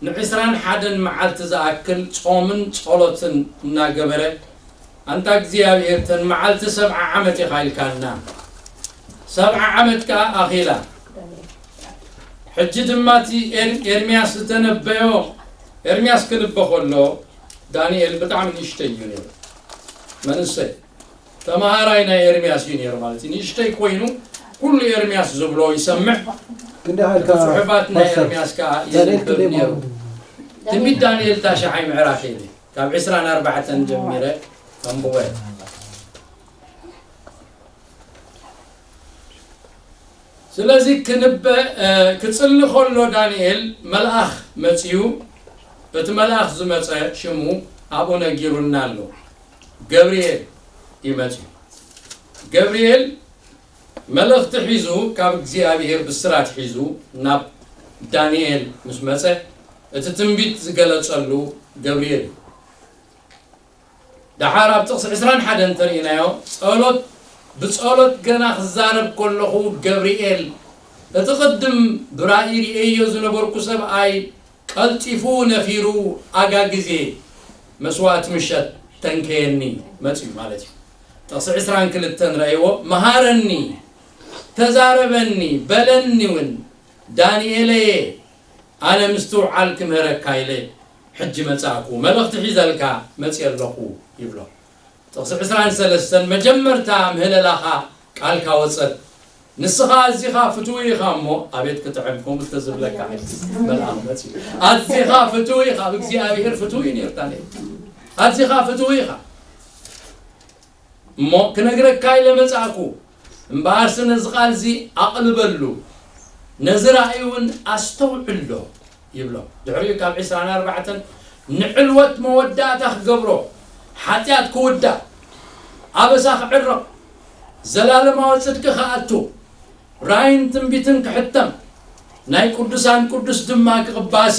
ንዕስራን ሓደን መዓልቲ ዝኣክል ጾምን ጸሎትን እናገበረ ኣንታ እግዚኣብሔር እተን መዓልቲ ሰብዓ ዓመት ኢኻ ኢልካና ሰብዓ ዓመት ከኣ ኣኺላ። ሕጂ ድማ እቲ ኤርምያስ ዝተነበዮ ኤርምያስ ክንበ ከሎ ዳንኤል ብጣዕሚ ንእሽተይ እዩ ነይሩ። መንእሰይ ተማሃራይ ናይ ኤርምያስ እዩ ነይሩ ማለት እዩ። ንእሽተይ ኮይኑ ኩሉ ኤርምያስ ዝብሎ ይሰምዕ። ክንደይ ሓልካ ጽሑፋት ናይ ፓስተር ኤርምያስ ከዓ ዳንኤል ይንብብ ክንደይ ነይሩ። ምዃኑ ትንቢት ዳንኤል ታሽዓይ ምዕራፍ እየ ካብ ዕስራን ኣርባዕተን ጀሚረ ኣንብበ። ስለዚ ክንበ ክጽሊ ከሎ ዳንኤል መልኣኽ መጺኡ። እቲ መልኣኽ ዝመጸ ሽሙ ኣብኡ ነጊሩና ኣሎ። ገብርኤል እዩ መጺኡ። ገብርኤል መልእኽቲ ሒዙ ካብ እግዚኣብሔር ብስራት ሒዙ ናብ ዳንኤል ምስ መጸ እቲ ትንቢት ዝገለጸሉ ገብርኤል እዩ። ደሓር ኣብ ጥቕሲ ዕስራን ሓደን እንተርኢናዮ ጸሎት ብጸሎት ገና ክዛረብ ከለኹ ገብርኤል እቲ ቅድም ብራእይ ርእየዮ ዝነበርኩ ሰብኣይ ቀልጢፉ ነፊሩ ኣጋ ግዜ መስዋእቲ ምሸት ተንከየኒ መጽዩ ማለት እዩ። ጥቕሲ ዕስራን ክልተን ረእይዎ መሃረኒ ተዛረበኒ በለኒ እውን ዳንኤለየ ኣነ ምስትውዓል ክምህረካ ኢለ ሕጂ መጻእኩ መልእኽቲ ሒዘልካ መጽየ ኣለኹ ይብሎ። ጥቕሲ ዕስራን ሰለስተን መጀመርታ ምህለላኻ ቃልካ ወጸት ንስኻ ኣዚኻ ፍትዊ ኢኻ እሞ ኣቤት ክጥዕም ከምኡ ተዝብለካ መልኣኽ መጽዩ ኣዚኻ ፍትዊ ኢኻ ኣብ እግዚኣብሔር ፍትዊ እዩ ነርካ ኣዚኻ ፍትዊ ኢኻ እሞ ክነግረካ ኢለ መጻእኩ እምበኣርሲ ነዚ ቃል እዚ ኣቕልበሉ ነዚ ራእይ እውን ኣስተውዕሎ ይብሎ። ድሕሪኡ ካብ ዕስራን ኣርባዕተን ንዕልወት መወዳእታ ክገብሮ ሓጢኣት ክውዳእ ኣበሳ ክዕረቕ ዘላለማዊ ጽድቂ ክኣቱ ራእይን ትንቢትን ክሕተም ናይ ቅዱሳን ቅዱስ ድማ ክቕባሲ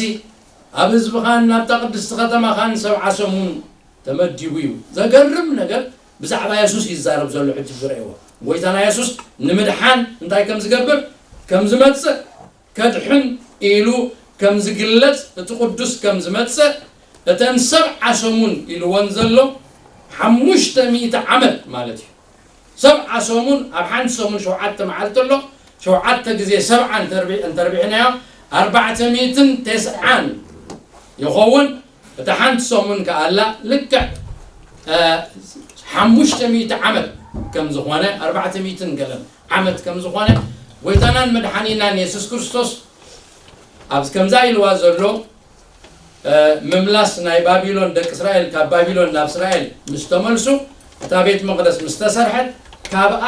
ኣብ ህዝብኻን ናብታ ቅድስቲ ከተማኻን ሰብዓ ሰሙን ተመዲቡ እዩ። ዘገርም ነገር ብዛዕባ የሱስ ይዛረብ ዘሎ ሕጂ ዝረእዎ ጎይታና የሱስ ንምድሓን እንታይ ከም ዝገብር ከም ዝመጽእ ከድሕን ኢሉ ከም ዝግለጽ እቲ ቅዱስ ከም ዝመጽእ እተን ሰብዓ ሰሙን ኢልወን ዘሎ ሓሙሽተ ሚእቲ ዓመት ማለት እዩ። ሰብዓ ሰሙን ኣብ ሓንቲ ሰሙን ሸውዓተ መዓልቲ ኣሎ ሸውዓተ ግዜ ሰብዓ እንተርቢዕናዮ ኣርባዕተ ሚእትን ተስዓን ይኸውን። እታ ሓንቲ ሰሙን ከኣላ ልክዕ ሓሙሽተ ሚእቲ ዓመት ከም ዝኾነ ኣርባዕተ ሚእትን ገለን ዓመት ከም ዝኾነ ጎይታናን መድሓኒናን የሱስ ክርስቶስ ኣብ ከምዛ ኢልዋ ዘሎ ምምላስ ናይ ባቢሎን ደቂ እስራኤል ካብ ባቢሎን ናብ እስራኤል ምስ ተመልሱ እታ ቤት መቕደስ ምስ ተሰርሐት ካብኣ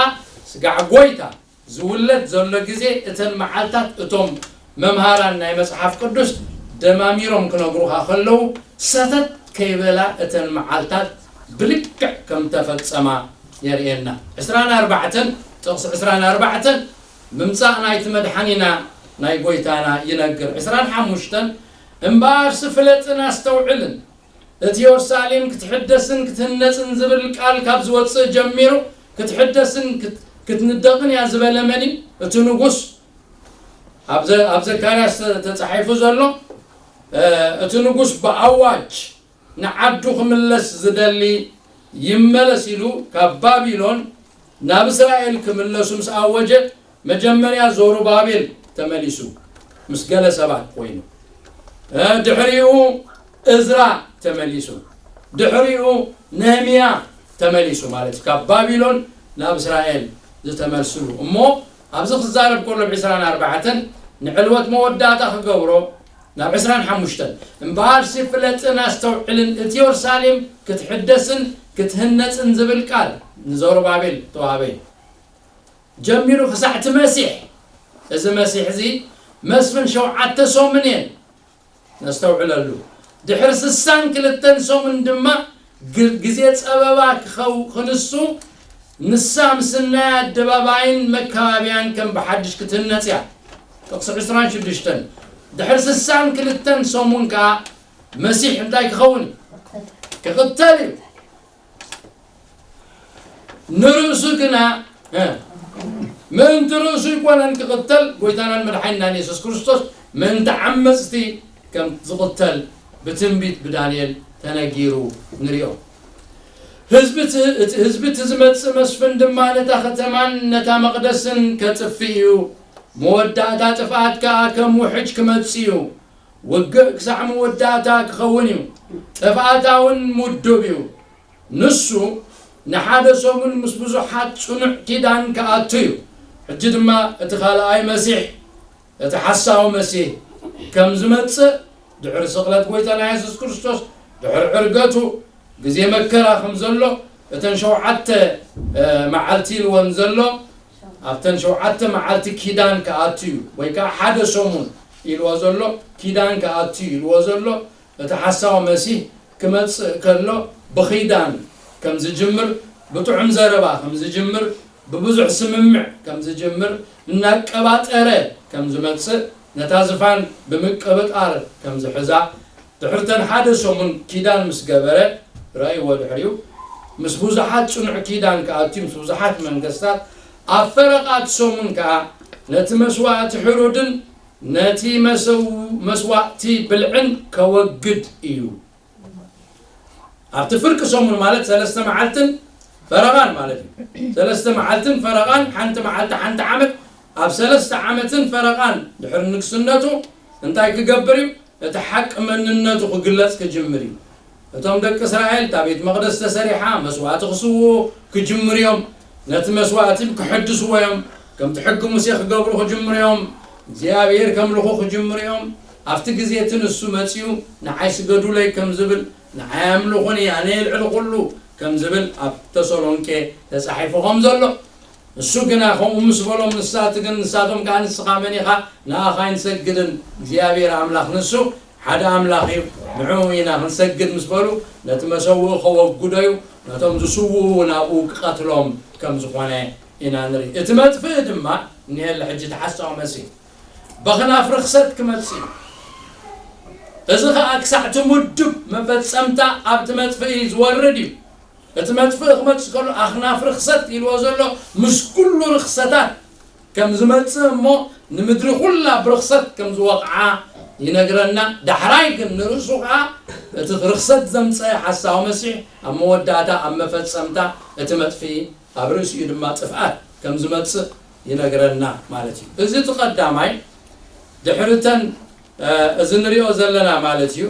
ስጋዕ ጎይታ ዝውለድ ዘሎ ግዜ እተን መዓልታት እቶም መምሃራን ናይ መጽሓፍ ቅዱስ ደማሚሮም ክነግሩኻ ከለዉ ሰተት ከይበላ እተን መዓልታት ብልክዕ ከም ተፈጸማ የርእየና። ዕስራን ኣርባዕተን ጥቕሲ ዕስራን ኣርባዕተን ምምጻእ ናይቲ መድሓኒና ናይ ጎይታና ይነግር። ዕስራን ሓሙሽተን እምበኣርሲ ፍለጥን ኣስተውዕልን እቲ የሩሳሌም ክትሕደስን ክትህነጽን ዝብል ቃል ካብ ዝወጽእ ጀሚሩ ክትሕደስን ክትንደቕን እያ ዝበለ መን እዩ? እቲ ንጉስ ኣብ ዘካርያስ ተጻሒፉ ዘሎ እቲ ንጉስ ብኣዋጅ ንዓዱ ክምለስ ዝደሊ ይመለስ ኢሉ ካብ ባቢሎን ናብ እስራኤል ክምለሱ ምስ ኣወጀ መጀመርያ ዞሩባቤል ተመሊሱ ምስ ገለ ሰባት ኮይኑ ድሕሪኡ እዝራ ተመሊሱ ድሕሪኡ ነህምያ ተመሊሱ ማለት ካብ ባቢሎን ናብ እስራኤል ዝተመልስሉ እሞ ኣብዚ ክዛረብ ከሎ ብ ዕስራን ኣርባዕተን ንዕልወት መወዳእታ ክገብሮ ናብ ዕስራን ሓሙሽተን እምበኣርሲ ፍለጥን ኣስተውዕልን እቲ የሩሳሌም ክትሕደስን ክትህነጽን ዝብል ቃል ንዘሩባቤል ተዋህበ ጀሚሩ ክሳዕ እቲ መሲሕ እዚ መሲሕ እዚ መስፍን ሸውዓተ ሰሙን እየን ነስተውዕለሉ ድሕሪ ስሳን ክልተን ሰሙን ድማ ግዜ ጸበባ ክኸው ክንሱ ንሳ ምስናይ ኣደባባይን መከባብያን ከም ብሓድሽ ክትህነጽ እያ። ጥቕሲ ዕስራን ሽዱሽተን ድሕሪ ስሳን ክልተን ሰሙን ከኣ መሲሕ እንታይ ክኸውን እዩ? ክቕተል እዩ። ንርእሱ ግና ምእንቲ ርእሱ ይኮነን ክቕተል ጎይታናን መድሓኒናን የሱስ ክርስቶስ ምእንቲ ዓመፅቲ ከም ዝቕተል ብትንቢት ብዳንኤል ተነጊሩ ንሪኦ። ህዝቢ እቲ ዝመጽእ መስፍን ድማ ነታ ከተማን ነታ መቕደስን ከጥፍእ እዩ። መወዳእታ ጥፍኣት ከኣ ከም ውሕጅ ክመጽእ እዩ። ውግእ ክሳዕ መወዳእታ ክኸውን እዩ። ጥፍኣታ እውን ምዱብ እዩ። ንሱ ንሓደ ሰሙን ምስ ብዙሓት ጽኑዕ ኪዳን ክኣቱ እዩ። ሕጂ ድማ እቲ ካልኣይ መሲሕ፣ እቲ ሓሳዊ መሲሕ ከም ዝመጽእ፣ ድሕሪ ስቕለት ጎይታና የሱስ ክርስቶስ፣ ድሕሪ ዕርገቱ፣ ግዜ መከራ ከም ዘሎ፣ እተን ሸውዓተ፣ እ፣ መዓልቲ ኢልወን ዘሎ፣ ኣብተን ሸውዓተ መዓልቲ ኪዳን ክኣቱ እዩ፣ ወይ ከዓ ሓደ ሰሙን ኢልዎ ዘሎ፣ ኪዳን ክኣቱ እዩ ኢልዎ ዘሎ፣ እቲ ሓሳዊ መሲህ ክመጽእ ከሎ ብኺዳን ከም ዝጅምር፣ ብጥዑም ዘረባ ከም ዝጅምር፣ ብብዙሕ ስምምዕ ከም ዝጅምር፣ እናቀባጠረ ከም ዝመጽእ፣ ነታ ዝፋን ብምቅብጣር ከም ዝሕዛ፣ ድሕርተን ሓደ ሰሙን ኪዳን ምስ ገበረ፣ ረእይዎ ድሕሪኡ፣ ምስ ብዙሓት ጽኑዕ ኪዳን ክኣቱ፣ ምስ ብዙሓት መንግስታት፣ ኣብ ፈረቓት ሰሙን ከኣ ነቲ መስዋእቲ ሕሩድን ነቲ መሰው-፣ መስዋእቲ ብልዕን ከወግድ እዩ። ኣብቲ ፍርቂ ሰሙን ማለት ሰለስተ መዓልትን ፈረቓን ማለት እዩ። ሰለስተ መዓልትን ፈረቓን፣ ሓንቲ መዓልቲ፣ ሓንቲ ዓመት፣ ኣብ ሰለስተ ዓመትን ፈረቓን ድሕሪ ንግስነቱ እንታይ ክገብር እዩ? እቲ ሓቂ መንነቱ ክግለጽ ክጅምር እዩ። እቶም ደቂ እስራኤል እታ ቤት መቕደስ ተሰሪሓ መስዋእቲ ክስውኡ ክጅምሩ እዮም። ነቲ መስዋእቲ ክሕድስዎ እዮም። ከምቲ ሕጊ ሙሴ ክገብሩ ክጅምሩ እዮም። እግዚኣብሔር ከምልኹ ክጅምሩ እዮም። ኣብቲ ግዜ እቲ ንሱ መጺኡ፣ "ንዓይ ስገዱለይ" ከም ዝብል፣ "ንዓይ ኣምልኹኒ፣ ኣነ እየ ልዕሊ ኩሉ" ከም ዝብል ኣብ ተሰሎንቄ ተጻሒፉ ከም ዘሎ፣ እሱ ግና ከምኡ ምስ በሎም፣ ንሳት ግን፣ ንሳቶም ከኣ፣ "ንስኻ መን ኢኻ? ንኣኻ ኣይንሰግድን። እግዚኣብሔር ኣምላኽ ንሱ ሓደ ኣምላኽ እዩ፣ ንዕኡ ኢና ክንሰግድ" ምስ በሉ፣ ነቲ መሰውኢ ከወግዶ እዩ፣ ነቶም ዝስውኡ እውን ኣብኡ ክቐትሎም ከም ዝኾነ ኢና ንርኢ። እቲ መጥፍኢ ድማ እኒሀለ ሕጂ ተሓሳዊ መሲህ በኽናፍ ርኽሰት ክመጽእ እዩ። እዚ ኸኣ ክሳዕ እቲ ምዱብ መፈጸምታ ኣብቲ መጥፍኢ ዝወርድ እዩ። እቲ መጥፍኢ ክመጽእ ከሎ ኣኽናፍ ርኽሰት ኢልዎ ዘሎ ምስ ኩሉ ርኽሰታት ከም ዝመጽእ እሞ ንምድሪ ኩላ ብርኽሰት ከም ዝወቕዓ ይነግረና። ዳሕራይ ግን ንርእሱ ኸኣ እቲ ርኽሰት ዘምጸአ ሓሳዊ መሲሕ ኣብ መወዳእታ ኣብ መፈጸምታ እቲ መጥፍኢ ኣብ ርእሲኡ ድማ ጥፍኣት ከም ዝመጽእ ይነግረና ማለት እዩ። እዚ እቲ ቀዳማይ ድሕርተን፣ እ፣ እዚ ንሪኦ ዘለና ማለት እዩ።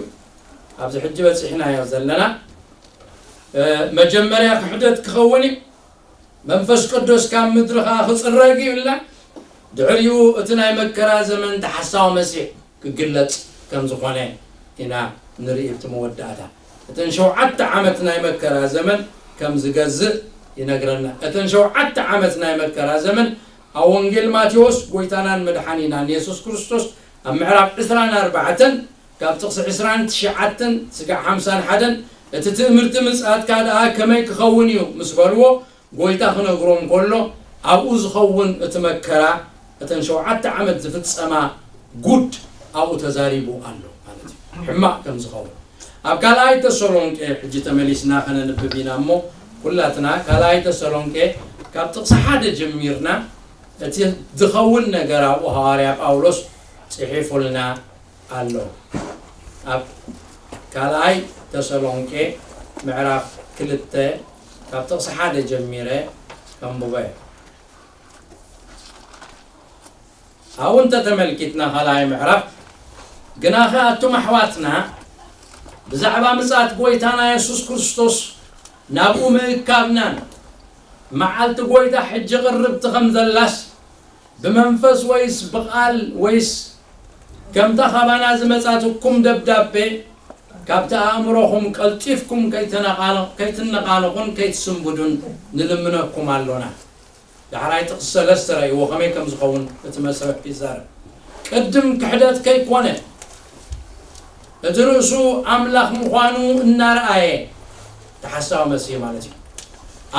ኣብዚ ሕጂ በጺሕናዮ ዘለና፣ እ፣ መጀመርያ ክሕደት ክኸውን እዩ። መንፈስ ቅዱስ ካብ ምድሪ ኸኣ ክጽረግ እዩ ኢልና፣ ድሕሪኡ እቲ ናይ መከራ ዘመን ተሓሳዊ መሲሕ ክግለጽ ከም ዝኾነ ኢና ንርኢ። እቲ መወዳእታ እተን ሸውዓተ ዓመት ናይ መከራ ዘመን ከም ዝገዝእ ይነግረና። እተን ሸውዓተ ዓመት ናይ መከራ ዘመን ኣብ ወንጌል ማቴዎስ ጎይታናን መድሓኒናን የሱስ ክርስቶስ ኣብ ምዕራፍ ዕስራን ኣርባዕተን ካብ ጥቕሲ ዕስራን ትሽዓተን ስጋዕ ሓምሳን ሓደን፣ "እቲ ትእምርቲ ምጽኣትካ ደኣ ከመይ ክኸውን እዩ?" ምስ በልዎ፣ ጎይታ ክነግሮም ከሎ፣ ኣብኡ ዝኸውን እቲ መከራ፣ እተን ሸውዓተ ዓመት ዝፍጸማ ጉድ ኣብኡ ተዛሪቡ ኣሎ ማለት እዩ። ሕማቕ ከም ዝኸውን። ኣብ ካልኣይ ተሰሎንቄ ሕጂ ተመሊስና ከነንብብ ኢና እሞ፣ ኩላትና ካልኣይ ተሰሎንቄ ካብ ጥቕሲ ሓደ ጀሚርና እቲ ዝኸውን ነገር ኣብኡ ሃዋርያ ጳውሎስ ጽሒፉልና ኣሎ። ኣብ ካልኣይ ተሰሎንቄ ምዕራፍ ክልተ ካብ ጥቕሲ ሓደ ጀሚረ ከንብቦ እየ። ኣብኡ እንተተመልኪትና፣ ካልኣይ ምዕራፍ፣ "ግናኸ ኣቱም ኣሕዋትና፣ ብዛዕባ ምጽኣት ጐይታና የሱስ ክርስቶስ ናብኡ ምእካብናን፣ መዓልቲ ጐይታ ሕጂ ቅርብቲ ከም ዘላስ፣ ብመንፈስ ወይስ ብቓል ወይስ ከምታ ካባና ዝመጻትኩም ደብዳቤ፣ ካብቲ ኣእምሮኹም ቀልጢፍኩም ከይተነቓነ-፣ ከይትነቓነቑን ከይትስንብዱን ንልምነኩም ኣሎና።" ዳሕራይ ጥቕሲ ሰለስተ ረእይዎ ከመይ ከም ዝኸውን እቲ መስርሕ ይዛረብ። ቅድም ክሕደት ከይኮነ፣ እቲ ርእሱ ኣምላኽ ምዃኑ እናረኣየ፣ ተሓሳዊ መሲህ ማለት እዩ።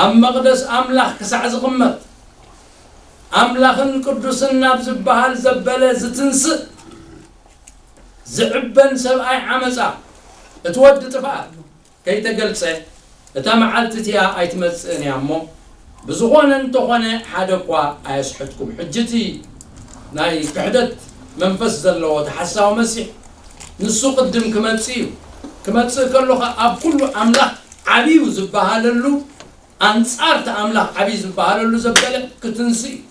ኣብ መቕደስ ኣምላኽ ክሳዕ ዝቕመጥ፣ ኣምላኽን ቅዱስን ናብ ዝበሃል ዘበለ ዝትንስእ፣ ዝዕበን ሰብኣይ ዓመጻ፣ እቲ ወዲ ጥፍኣት ከይተገልጸ፣ እታ መዓልቲ እቲኣ ኣይትመጽእን እያ እሞ፣ ብዝኾነ እንተኾነ ሓደ እኳ ኣየስሕትኩም። ሕጂ እቲ ናይ ክሕደት መንፈስ ዘለዎ ተሓሳዊ መሲሕ፣ ንሱ ቅድም ክመጽእ እዩ። ክመጽእ ከሎ ኸኣ ኣብ ኩሉ ኣምላኽ ዓብዩ ዝበሃለሉ፣ ኣንጻር እቲ ኣምላኽ ዓብዩ ዝበሃለሉ ዘበለ ክትንስእ እዩ።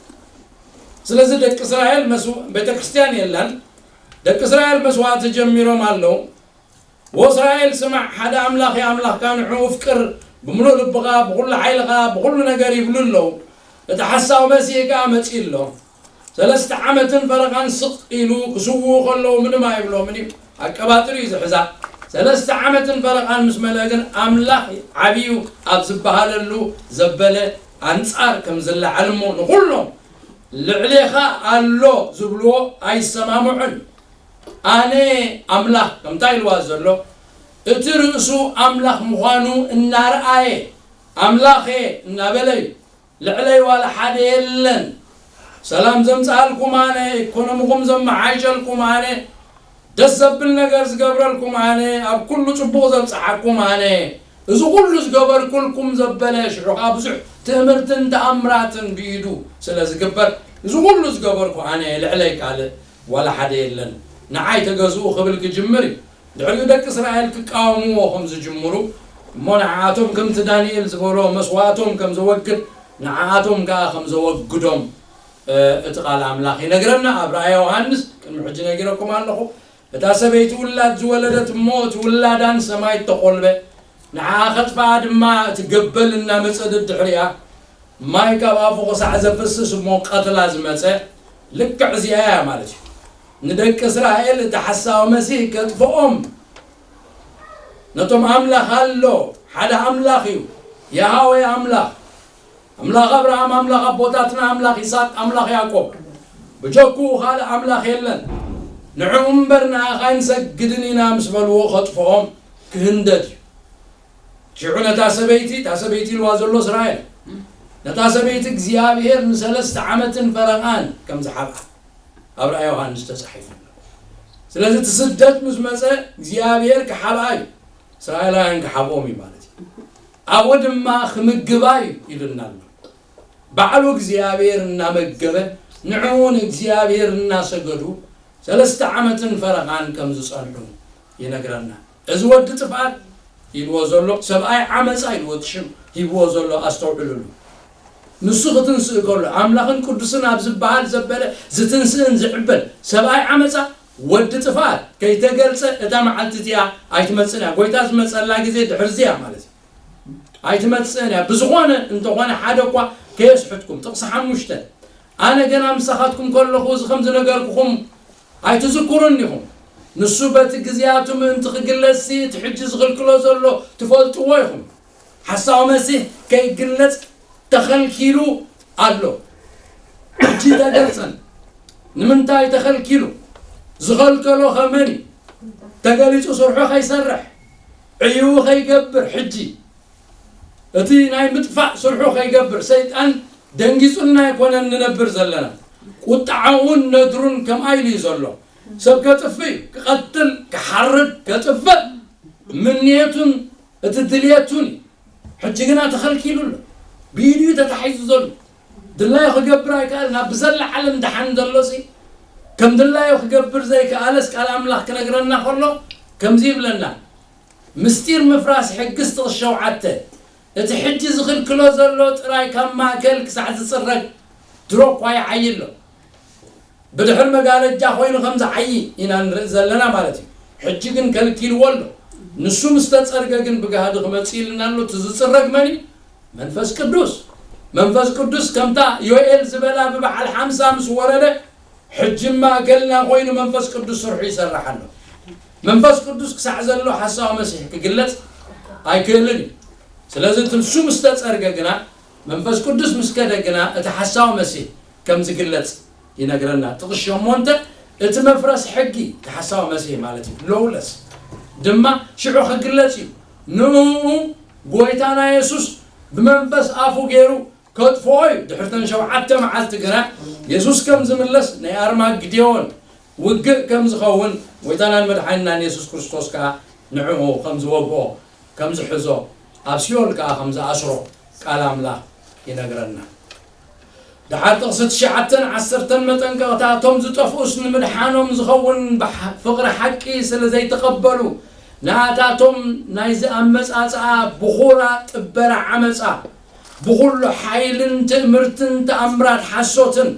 ስለዚ ደቂ እስራኤል መስዋ-፣ ቤተ ክርስቲያን የላን። ደቂ እስራኤል መስዋዕቲ ጀሚሮም ኣለዉ። "ወእስራኤል ስማዕ፣ ሓደ ኣምላኽ የኣምላኽካ፣ ንዕኡ እፍቅር፣ ብምሉእ ልብኻ፣ ብኹሉ ሓይልኻ፣ ብኹሉ ነገር ይብሉ ኣለዉ። እቲ ሓሳዊ መሲህ ከኣ መጺኡ ኣሎ። ሰለስተ ዓመትን ፈረቓን ስቕ ኢሉ ክስውኡ ከለዉ ምንም ኣይብሎምን እዩ። ኣቀባጥሩ እዩ ዝሕዛ። ሰለስተ ዓመትን ፈረቓን ምስ መለአ ግን ኣምላኽ ዓብዩ ኣብ ዝበሃለሉ ዘበለ ኣንጻር ከም ዝለዓል እሞ ንኹሎም ልዕሌኻ ኣሎ ዝብልዎ ኣይሰማምዑን። ኣነ ኣምላኽ ከምታ ኢልዋ ዘሎ እቲ ርእሱ ኣምላኽ ምዃኑ እናርኣየ ኣምላኸ እናበለ እዩ። ልዕለይ ዋላ ሓደ የለን። ሰላም ዘምጽኣልኩም ኣነ፣ ኢኮኖምኹም ዘመሓይሸልኩም ኣነ፣ ደስ ዘብል ነገር ዝገብረልኩም ኣነ፣ ኣብ ኩሉ ጽቡቕ ዘብጽሓኩም ኣነ፣ እዚ ኩሉ ዝገበርኩልኩም ዘበለ ሽዑ ከኣ ብዙሕ ትእምርትን ተኣምራትን ብኢዱ ስለ ዝግበር እዚ ኩሉ ዝገበርኩ ኣነ ልዕለይ ካልእ ዋላ ሓደ የለን። ንዓይ ተገዝኡ ክብል ክጅምር እዩ። ድሕሪኡ ደቂ እስራኤል ክቃወምዎ ከም ዝጅምሩ እሞ ንዓኣቶም ከምቲ ዳንኤል ዝበሎ መስዋእቶም ከም ዘወግድ ንዓኣቶም ከኣ ከም ዘወግዶም እቲ ቃል ኣምላኽ ይነግረና። ኣብ ራእየ ዮሃንስ ቅድሚ ሕጂ ነጊረኩም ኣለኹ። እታ ሰበይቲ ውላድ ዝወለደት እሞ እቲ ውላዳ ንሰማይ እተቖልበ ንዓኣ ከጥፍኣ ድማ እቲ ገበል እናመጸ ደድሕሪኣ ማይ ካብ ኣፉ ክሳዕ ዘፍስስ እሞ ቀትላ ዝመጸ ልክዕ እዚኣ እያ ማለት እዩ። ንደቂ እስራኤል እቲ ሓሳዊ መሲህ ከጥፍኦም ነቶም ኣምላኽ ኣሎ ሓደ ኣምላኽ እዩ። የሃወ ኣምላኽ ኣምላኽ ኣብርሃም ኣምላኽ ኣቦታትና ኣምላኽ ይስሐቅ ኣምላኽ ያዕቆብ ብጀክኡ ካልእ ኣምላኽ የለን። ንዕኡ እምበር ንኣኻ ኣይንሰግድን ኢና ምስ በልዎ ከጥፍኦም ክህንደድ እዩ። ሽዑ ነታ ሰበይቲ እታ ሰበይቲ ኢልዋ ዘሎ እስራኤል ነታ ሰበይቲ እግዚኣብሔር ንሰለስተ ዓመትን ፈረቓን ከም ዝሓብኣ ኣብ ራእይ ዮሃንስ ተጻሒፉ ኣሎ። ስለዚ እቲ ስደት ምስ መጸ እግዚኣብሔር ክሓብኣ እዩ። እስራኤላውያን ክሓብኦም እዩ ማለት እዩ። ኣብኡ ድማ ክምግባ እዩ ኢሉና ኣሎ። ባዕሉ እግዚኣብሔር እናመገበ ንዕኡ ንእግዚኣብሔር እናሰገዱ ሰለስተ ዓመትን ፈረቓን ከም ዝጸንሑ ይነግረና። እዚ ወዲ ጥፍኣት ኢልዎ ዘሎ ሰብኣይ ዓመፃ ኢልዎ እቲ ሽም ሂብዎ ዘሎ ኣስተውዕልሉ። ንሱ ክትንስእ ከሎ ኣምላኽን ቅዱስን ኣብ ዝበሃል ዘበለ ዝትንስእን ዝዕበል ሰብኣይ ዓመፃ ወዲ ጥፍኣት ከይተገልፀ እታ መዓልቲ እቲኣ ኣይትመፅን እያ። ጎይታ ዝመፀላ ግዜ ድሕርዚ እያ ማለት እዩ። ኣይትመፅእን እያ። ብዝኾነ እንተኾነ ሓደ እኳ ከየስሕትኩም ጥቕሲ ሓሙሽተ ኣነ ገና ምሳኻትኩም ከለኹ እዚ ከም ዝነገርኩኹም ኣይትዝክሩን ኢኹም። ንሱ በቲ ግዜያቱ ምእንቲ ክግለጽሲ እቲ ሕጂ ዝኽልክሎ ዘሎ ትፈልጥዎ ኢኹም። ሓሳዊ መሲህ ከይግለጽ ተኸልኪሉ ኣሎ። ሕጂ ተገልጸን ንምንታይ ተኸልኪሉ? ዝኸልከሎ ኸመን እዩ? ተገሊጹ ስርሑ ከይሰርሕ ዕይዊ ከይገብር ሕጂ እቲ ናይ ምጥፋእ ስርሑ ከይገብር ሰይጣን ደንጊጹና ኣይኮነን ንነብር ዘለና። ቁጣዓውን ነድሩን ከምኣ ኢሉ እዩ ዘሎ። ሰብ ከጥፍእ እዩ፣ ክቐትል፣ ክሓርድ፣ ከጥፍእ ምንየቱን እቲ ድልየቱን እዩ። ሕጂ ግና ተኸልኪሉ ኣሎ። ብኢዱ እዩ ተታሒዙ ዘሎ። ድላዩ ክገብር ኣይከኣልን። ኣብ ብዘላ ዓለም ደሓን ዘሎሲ ከም ድላዩ ክገብር ዘይከኣለስ ቃል ኣምላኽ ክነግረና ከሎ ከምዚ ይብለና። ምስጢር ምፍራስ ሕግስ ጥቕስ ሸውዓተ እቲ ሕጂ ዝኽልክሎ ዘሎ ጥራይ ካብ ማእከል ክሳዕ ዝጽረግ ድሮ እኳ ይዓዪ ኣሎ። ብድሕር መጋረጃ ኮይኑ ከም ዝዓዪ ኢና ንርኢ ዘለና ማለት እዩ። ሕጂ ግን ከልኪልዎ ኣሎ። ንሱ ምስ ተጸርገ ግን ብጋህዲ ክመጽእ ኢልና ኣሎ። እቲ ዝጽረግ መን እዩ? መንፈስ ቅዱስ። መንፈስ ቅዱስ ከምታ ዮኤል ዝበላ ብበዓል ሓምሳ ምስ ወረደ ሕጂ ማእከልና ኮይኑ መንፈስ ቅዱስ ስርሑ ይሰርሕ ኣሎ። መንፈስ ቅዱስ ክሳዕ ዘሎ ሓሳዊ መሲሕ ክግለጽ ኣይክእልን እዩ። ስለዚ እቲ ንሱ ምስ ተጸርገ ግና መንፈስ ቅዱስ ምስ ከደ ግና እቲ ሓሳዊ መሲሕ ከም ዝግለጽ ይነግረና። ጥቕስ ሸሞንተ እቲ መፍረስ ሕጊ እቲ ሓሳዊ መሲሕ ማለት እዩ። ሎውለስ ድማ ሽዑ ክግለጽ እዩ። ንኡ ጎይታና የሱስ ብመንፈስ ኣፉ ገይሩ ከጥፍኦ እዩ። ድሕርተን ሸውዓተ መዓልቲ ግና የሱስ ከም ዝምለስ ናይ ኣርማግዴዎን ውግእ ከም ዝኸውን ጎይታናን መድሓኒናን የሱስ ክርስቶስ ከኣ ንዕኡ ከም ዝወግኦ ከም ዝሕዞ ኣብ ሲኦል ከኣ ከም ዝኣስሮ ቃል ኣምላኽ ይነግረና። ደሓር ጥቕሲ ትሽዓተን ዓሰርተን መጠንቀቕታ እቶም ዝጠፍኡስ ንምድሓኖም ዝኸውን ብሓ- ፍቕሪ ሓቂ ስለ ዘይተቐበሉ ናታቶም ናይዚ ኣመጻጽኣ ብኹራ ጥበራ ዓመጻ ብኹሉ ሓይልን ትእምርትን ተኣምራት ሓሶትን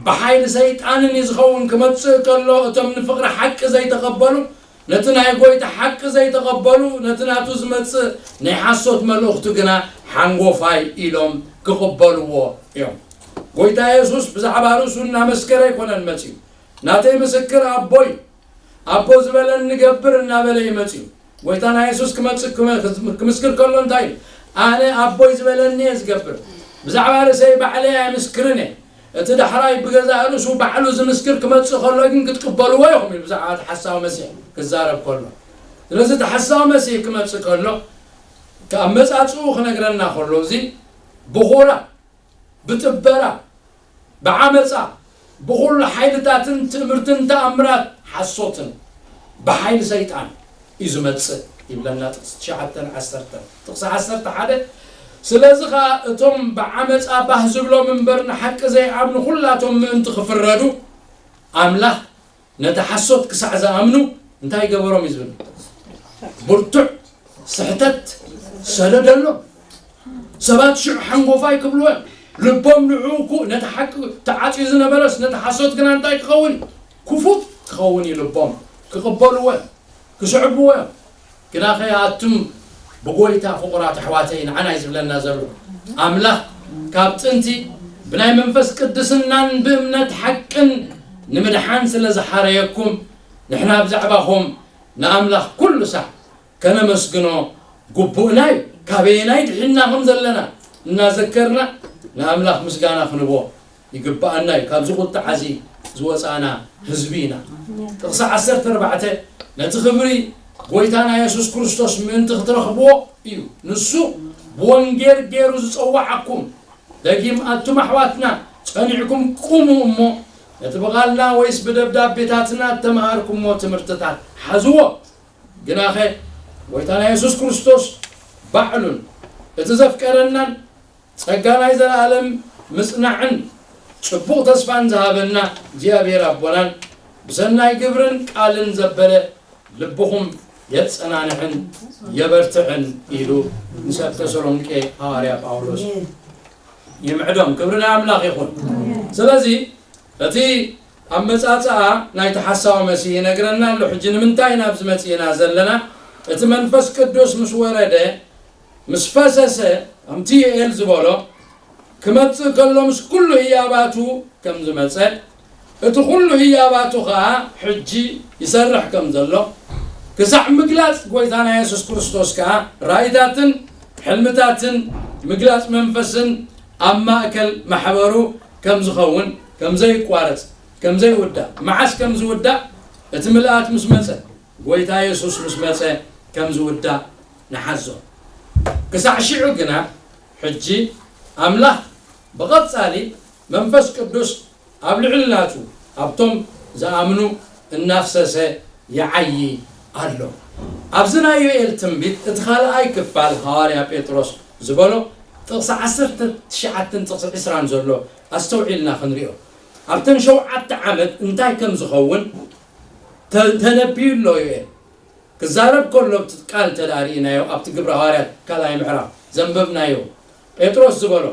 ብሓይሊ ሰይጣንን እዩ ዝኸውን። ክመጽእ ከሎ እቶም ንፍቕሪ ሓቂ ዘይተቐበሉ ነቲ ናይ ጎይታ ሓቂ ዘይተቐበሉ፣ ነቲ ናቱ ዝመጽእ ናይ ሓሶት መልእኽቱ ግና ሓንጎፋይ ኢሎም ክቕበልዎ እዮም። ጎይታ የሱስ ብዛዕባ ርእሱ እናመስከረ ኣይኮነን መጺኡ። "ናተይ ምስክር ኣቦይ፣ ኣቦ ዝበለኒ ገብር" እናበለ እዩ መጺኡ። ጎይታና የሱስ ክመጽእ ክመ-፣ ክምስክር ከሎ እንታይ ኢሉ? "ኣነ ኣቦይ ዝበለኒ እየ ዝገብር። ብዛዕባ ርእሰይ ባዕለይ ኣይምስክርን እየ። እቲ ዳሕራይ ብገዛእ ርእሱ ባዕሉ ዝምስክር ክመጽእ ከሎ ግን ክትቅበልዎ ኢኹም" ኢሉ ብዛዕባ እቲ ሓሳዊ መሲሕ ክዛረብ ከሎ። ስለዚ እቲ ሓሳዊ መሲሕ ክመጽእ ከሎ፣ ካብ መጻጽኡ ክነግረና ከሎ፣ እዚ ብኹራ፣ ብጥበራ፣ ብዓመጻ፣ ብኹሉ ሓይልታትን ትእምርትን ተኣምራት ሓሶትን ብሓይሊ ሰይጣን እዩ ዝመጽእ ይብለና ጥቕሲ ትሽዓተን ዓሰርተን። ጥቕሲ ዓሰርተ ሓደ፣ "ስለዚ ኸኣ እቶም ብዓመጻ ባህ ዝብሎም እምበር ንሓቂ ዘይኣምኑ ኩላቶም ምእንቲ ክፍረዱ፣ ኣምላኽ ነቲ ሓሶት ክሳዕ ዝኣምኑ እንታይ ገበሮም?" እዩ ዝብል። ብርቱዕ ስሕተት ሰደደሎም። ሰባት ሽዑ ሓንጎፋይ ክብልዎ እዮም። ልቦም ንዕኡ እኮ ነቲ ሓቂ ተዓጽዩ ዝነበረስ ነቲ ሓሶት ግና እንታይ ክኸውን? ክፉት ክኸውን እዩ ልቦም። ክቕበልዎ እዮም። ክስዕብዎ እዮም። ግናኸ ኣቱም ብጎይታ ፍቑራት ኣሕዋተይ፣ ንዓና እዩ ዝብለና ዘሎ። ኣምላኽ ካብ ጥንቲ ብናይ መንፈስ ቅድስናን ብእምነት ሓቅን ንምድሓን ስለ ዝሓረየኩም፣ ንሕና ብዛዕባኹም ንኣምላኽ ኩሉ ሳዕ ከነመስግኖ ግቡእና እዩ። ካበየናይ ድሒንና ከም ዘለና እናዘከርና ንኣምላኽ ምስጋና ክንቦ ይግብኣና እዩ። ካብዚ ቁጥዓ እዚ ዝወፃእና ህዝቢ ኢና። ጥቕሲ ዓሰርተ ኣርባዕተ፣ ነቲ ክብሪ ጎይታና የሱስ ክርስቶስ ምእንቲ ክትረኽብዎ እዩ። ንሱ ብወንጌል ገይሩ ዝጸዋዓኩም። ደጊም ኣቱም ኣሕዋትና ጸኒዕኩም ቁሙ እሞ ነቲ ብቓልና ወይስ ብደብዳቤታትና እተምሃርኩሞ ትምህርትታት ሓዝዎ። ግናኸ ጎይታና የሱስ ክርስቶስ ባዕሉን እቲ ዘፍቀረናን ጸጋ ናይ ዘለኣለም ምጽናዕን ጽቡቕ ተስፋን ዝሃበና እግዚኣብሔር ኣቦናን ብሰናይ ግብርን ቃልን ዘበለ ልብኹም የጸናንዕን የበርትዕን ኢሉ ንሰብ ተሰሎንቄ ሃዋርያ ጳውሎስ ይምዕዶም። ክብሪ ንኣምላኽ ይኹን። ስለዚ እቲ ኣመጻጽኣ ናይቲ ሓሳዊ መሲህ ይነግረና ኣሎ። ሕጂ ንምንታይ ናብዚ መጺእና ዘለና? እቲ መንፈስ ቅዱስ ምስ ወረደ፣ ምስ ፈሰሰ፣ ከምቲ ዮኤል ዝበሎ፣ ክመጽእ ከሎ ምስ ኩሉ ህያባቱ ከም ዝመጸ፣ እቲ ኩሉ ህያባቱ ኸኣ ሕጂ ይሰርሕ ከም ዘሎ፣ ክሳዕ ምግላጽ ጎይታና የሱስ ክርስቶስ ከኣ ራእይታትን ሕልምታትን ምግላጽ መንፈስን ኣብ ማእከል ማሕበሩ ከም ዝኸውን፣ ከም ዘይቋረጽ፣ ከም ዘይውዳእ፣ መዓስ ከም ዝውዳእ፣ እቲ ምልኣት ምስ መጸ፣ ጎይታ የሱስ ምስ መጸ ከም ዝውዳእ ንሓዞ። ክሳዕ ሽዑ ግና፣ ሕጂ ኣምላኽ ብቐጻሊ መንፈስ ቅዱስ ኣብ ልዕሊ ናቱ፣ ኣብቶም ዝኣምኑ እናፍሰሰ ይዓዪ ኣሎ። ኣብዚ ናይ ዮኤል ትንቢት፣ እቲ ካልኣይ ክፋል ሃዋርያ ጴጥሮስ ዝበሎ፣ ጥቕሲ ዓሰርተ ትሽዓተን ጥቕሲ ዕስራን ዘሎ ኣስተውዒልና ክንሪኦ። ኣብተን ሸውዓተ ዓመት እንታይ ከም ዝኸውን ተ-፣ ተነብዩ ኣሎ ዮኤል። ክዛረብ ከሎ፣ ኣብቲ ቃል እንተ ደኣ ርኢናዮ፣ ኣብቲ ግብረ ሃዋርያት ካልኣይ ምዕራፍ ዘንበብናዮ፣ ጴጥሮስ ዝበሎ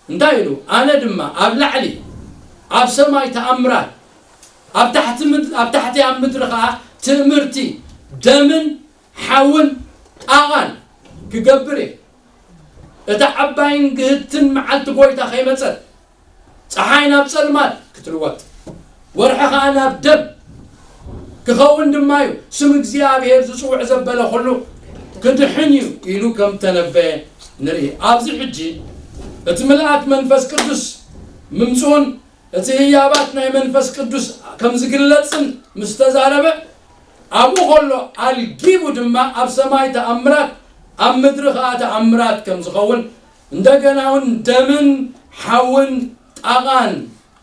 እንታይ ኢሉ? "ኣነ ድማ ኣብ ላዕሊ ኣብ ሰማይ ተኣምራት፣ ኣብ ታሕቲ ምድ-፣ ኣብ ታሕቲ ኣብ ምድሪ ኸኣ ትእምርቲ ደምን ሓውን ጣቓን ክገብር እየ። እታ ዓባይን ግህድትን መዓልቲ ጎይታ ከይመጸት፣ ጸሓይ ናብ ጸልማት ክትልወጥ፣ ወርሒ ኸኣ ናብ ደም ክኸውን ድማ እዩ። ስም እግዚኣብሔር ዝጽውዕ ዘበለ ኩሉ ክድሕን እዩ" ኢሉ ከም ተነበየ ንርኢ። ኣብዚ ሕጂ እቲ ምልኣት መንፈስ ቅዱስ ምምጽኡን እቲ ህያባት ናይ መንፈስ ቅዱስ ከም ዝግለጽን ምስ ተዛረበ፣ ኣብኡ ከሎ ኣልጊቡ ድማ ኣብ ሰማይ ተኣምራት፣ ኣብ ምድሪ ኸኣ ተኣምራት ከም ዝኸውን፣ እንደገና እውን ደምን ሓውን ጣቓን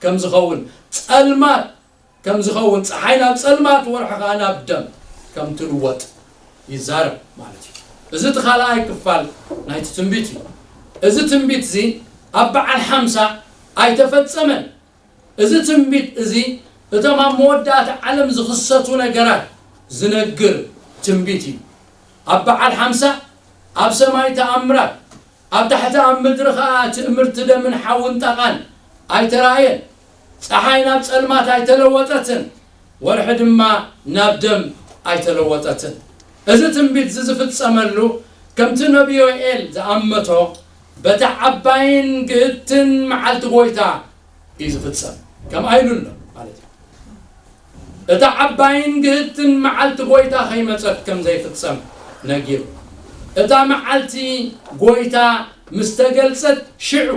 ከም ዝኸውን፣ ጸልማት ከም ዝኸውን፣ ጸሓይ ናብ ጸልማት፣ ወርሒ ኸኣ ናብ ደም ከም ትልወጥ ይዛረብ ማለት እዩ። እዚ እቲ ካልኣይ ክፋል ናይቲ ትንቢት እዩ። እዚ ትንቢት እዚ ኣብ በዓል ሓምሳ ኣይተፈጸመን። እዚ ትንቢት እዚ እቶም ኣብ መወዳእታ ዓለም ዝኽሰቱ ነገራት ዝነግር ትንቢት እዩ። ኣብ በዓል ሓምሳ ኣብ ሰማይ ተኣምራት፣ ኣብ ታሕቲ ኣብ ምድሪ ኸኣ ትእምርቲ ደምን ሓውን ጣቓን ኣይተራእየን። ጸሓይ ናብ ጸልማት ኣይተለወጠትን፣ ወርሒ ድማ ናብ ደም ኣይተለወጠትን። እዚ ትንቢት እዚ ዝፍጸመሉ ከምቲ ነብዩ ዮኤል ዝኣመቶ በታ ዓባይን ግህድትን መዓልቲ ጐይታ እዩ ዝፍጸም። ከምኣ ኢሉ ኣሎ ማለት እዩ። እታ ዓባይን ግህድትን መዓልቲ ጐይታ ከይመጸት ከም ዘይፍጸም ነጊሩ። እታ መዓልቲ ጐይታ ምስ ተገልጸት ሽዑ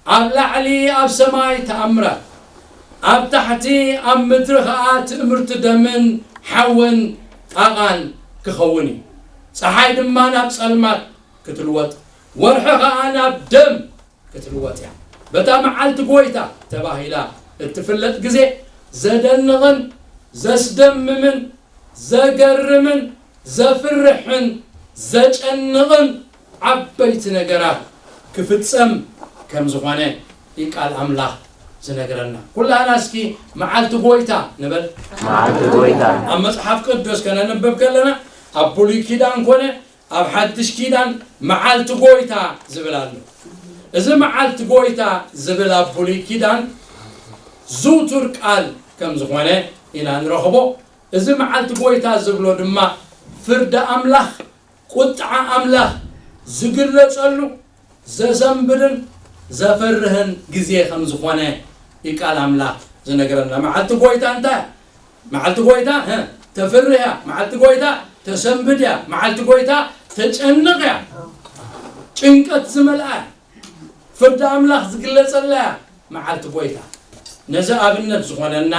ኣብ ላዕሊ ኣብ ሰማይ ተኣምራት፣ ኣብ ታሕቲ ኣብ ምድሪ ኸኣ ትእምርቲ ደምን ሓውን ጣቓን ክኸውን እዩ። ጸሓይ ድማ ናብ ጸልማት ክትልወጥ፣ ወርሒ ኸኣ ናብ ደም ክትልወጥ እያ። በታ መዓልቲ ጐይታ ተባሂላ እትፍለጥ ግዜ ዘደንቕን ዘስደምምን ዘገርምን ዘፍርሕን ዘጨንቕን ዓበይቲ ነገራት ክፍጸም ከም ዝኾነ እዩ ቃል ኣምላኽ ዝነግረና። ኩላና እስኪ መዓልቲ ጐይታ ንበል። መዓልቲ ጐይታ። ኣብ መጽሓፍ ቅዱስ ከነንብብ ከለና ኣብ ብሉይ ኪዳን ኮነ ኣብ ሓድሽ ኪዳን መዓልቲ ጐይታ ዝብል ኣሎ። እዚ መዓልቲ ጐይታ ዝብል ኣብ ብሉይ ኪዳን ዝውቱር ቃል ከም ዝኾነ ኢና ንረኽቦ። እዚ መዓልቲ ጐይታ ዝብሎ ድማ ፍርዲ ኣምላኽ፣ ቁጥዓ ኣምላኽ ዝግለጸሉ ዘሰንብድን ዘፈርህን ግዜ ከም ዝኾነ እዩ ቃል ኣምላኽ ዝነግረና። መዓልቲ ጐይታ እንታይ እያ? መዓልቲ ጐይታ፣ ሀ፣ ተፍርህ እያ። መዓልቲ ጐይታ ተሰንብድ እያ። መዓልቲ ጐይታ ተጨንቕ እያ። ጭንቀት ዝመልኣ እያ። ፍርዲ ኣምላኽ ዝግለጸላ እያ መዓልቲ ጐይታ። ነዚ ኣብነት ዝኾነና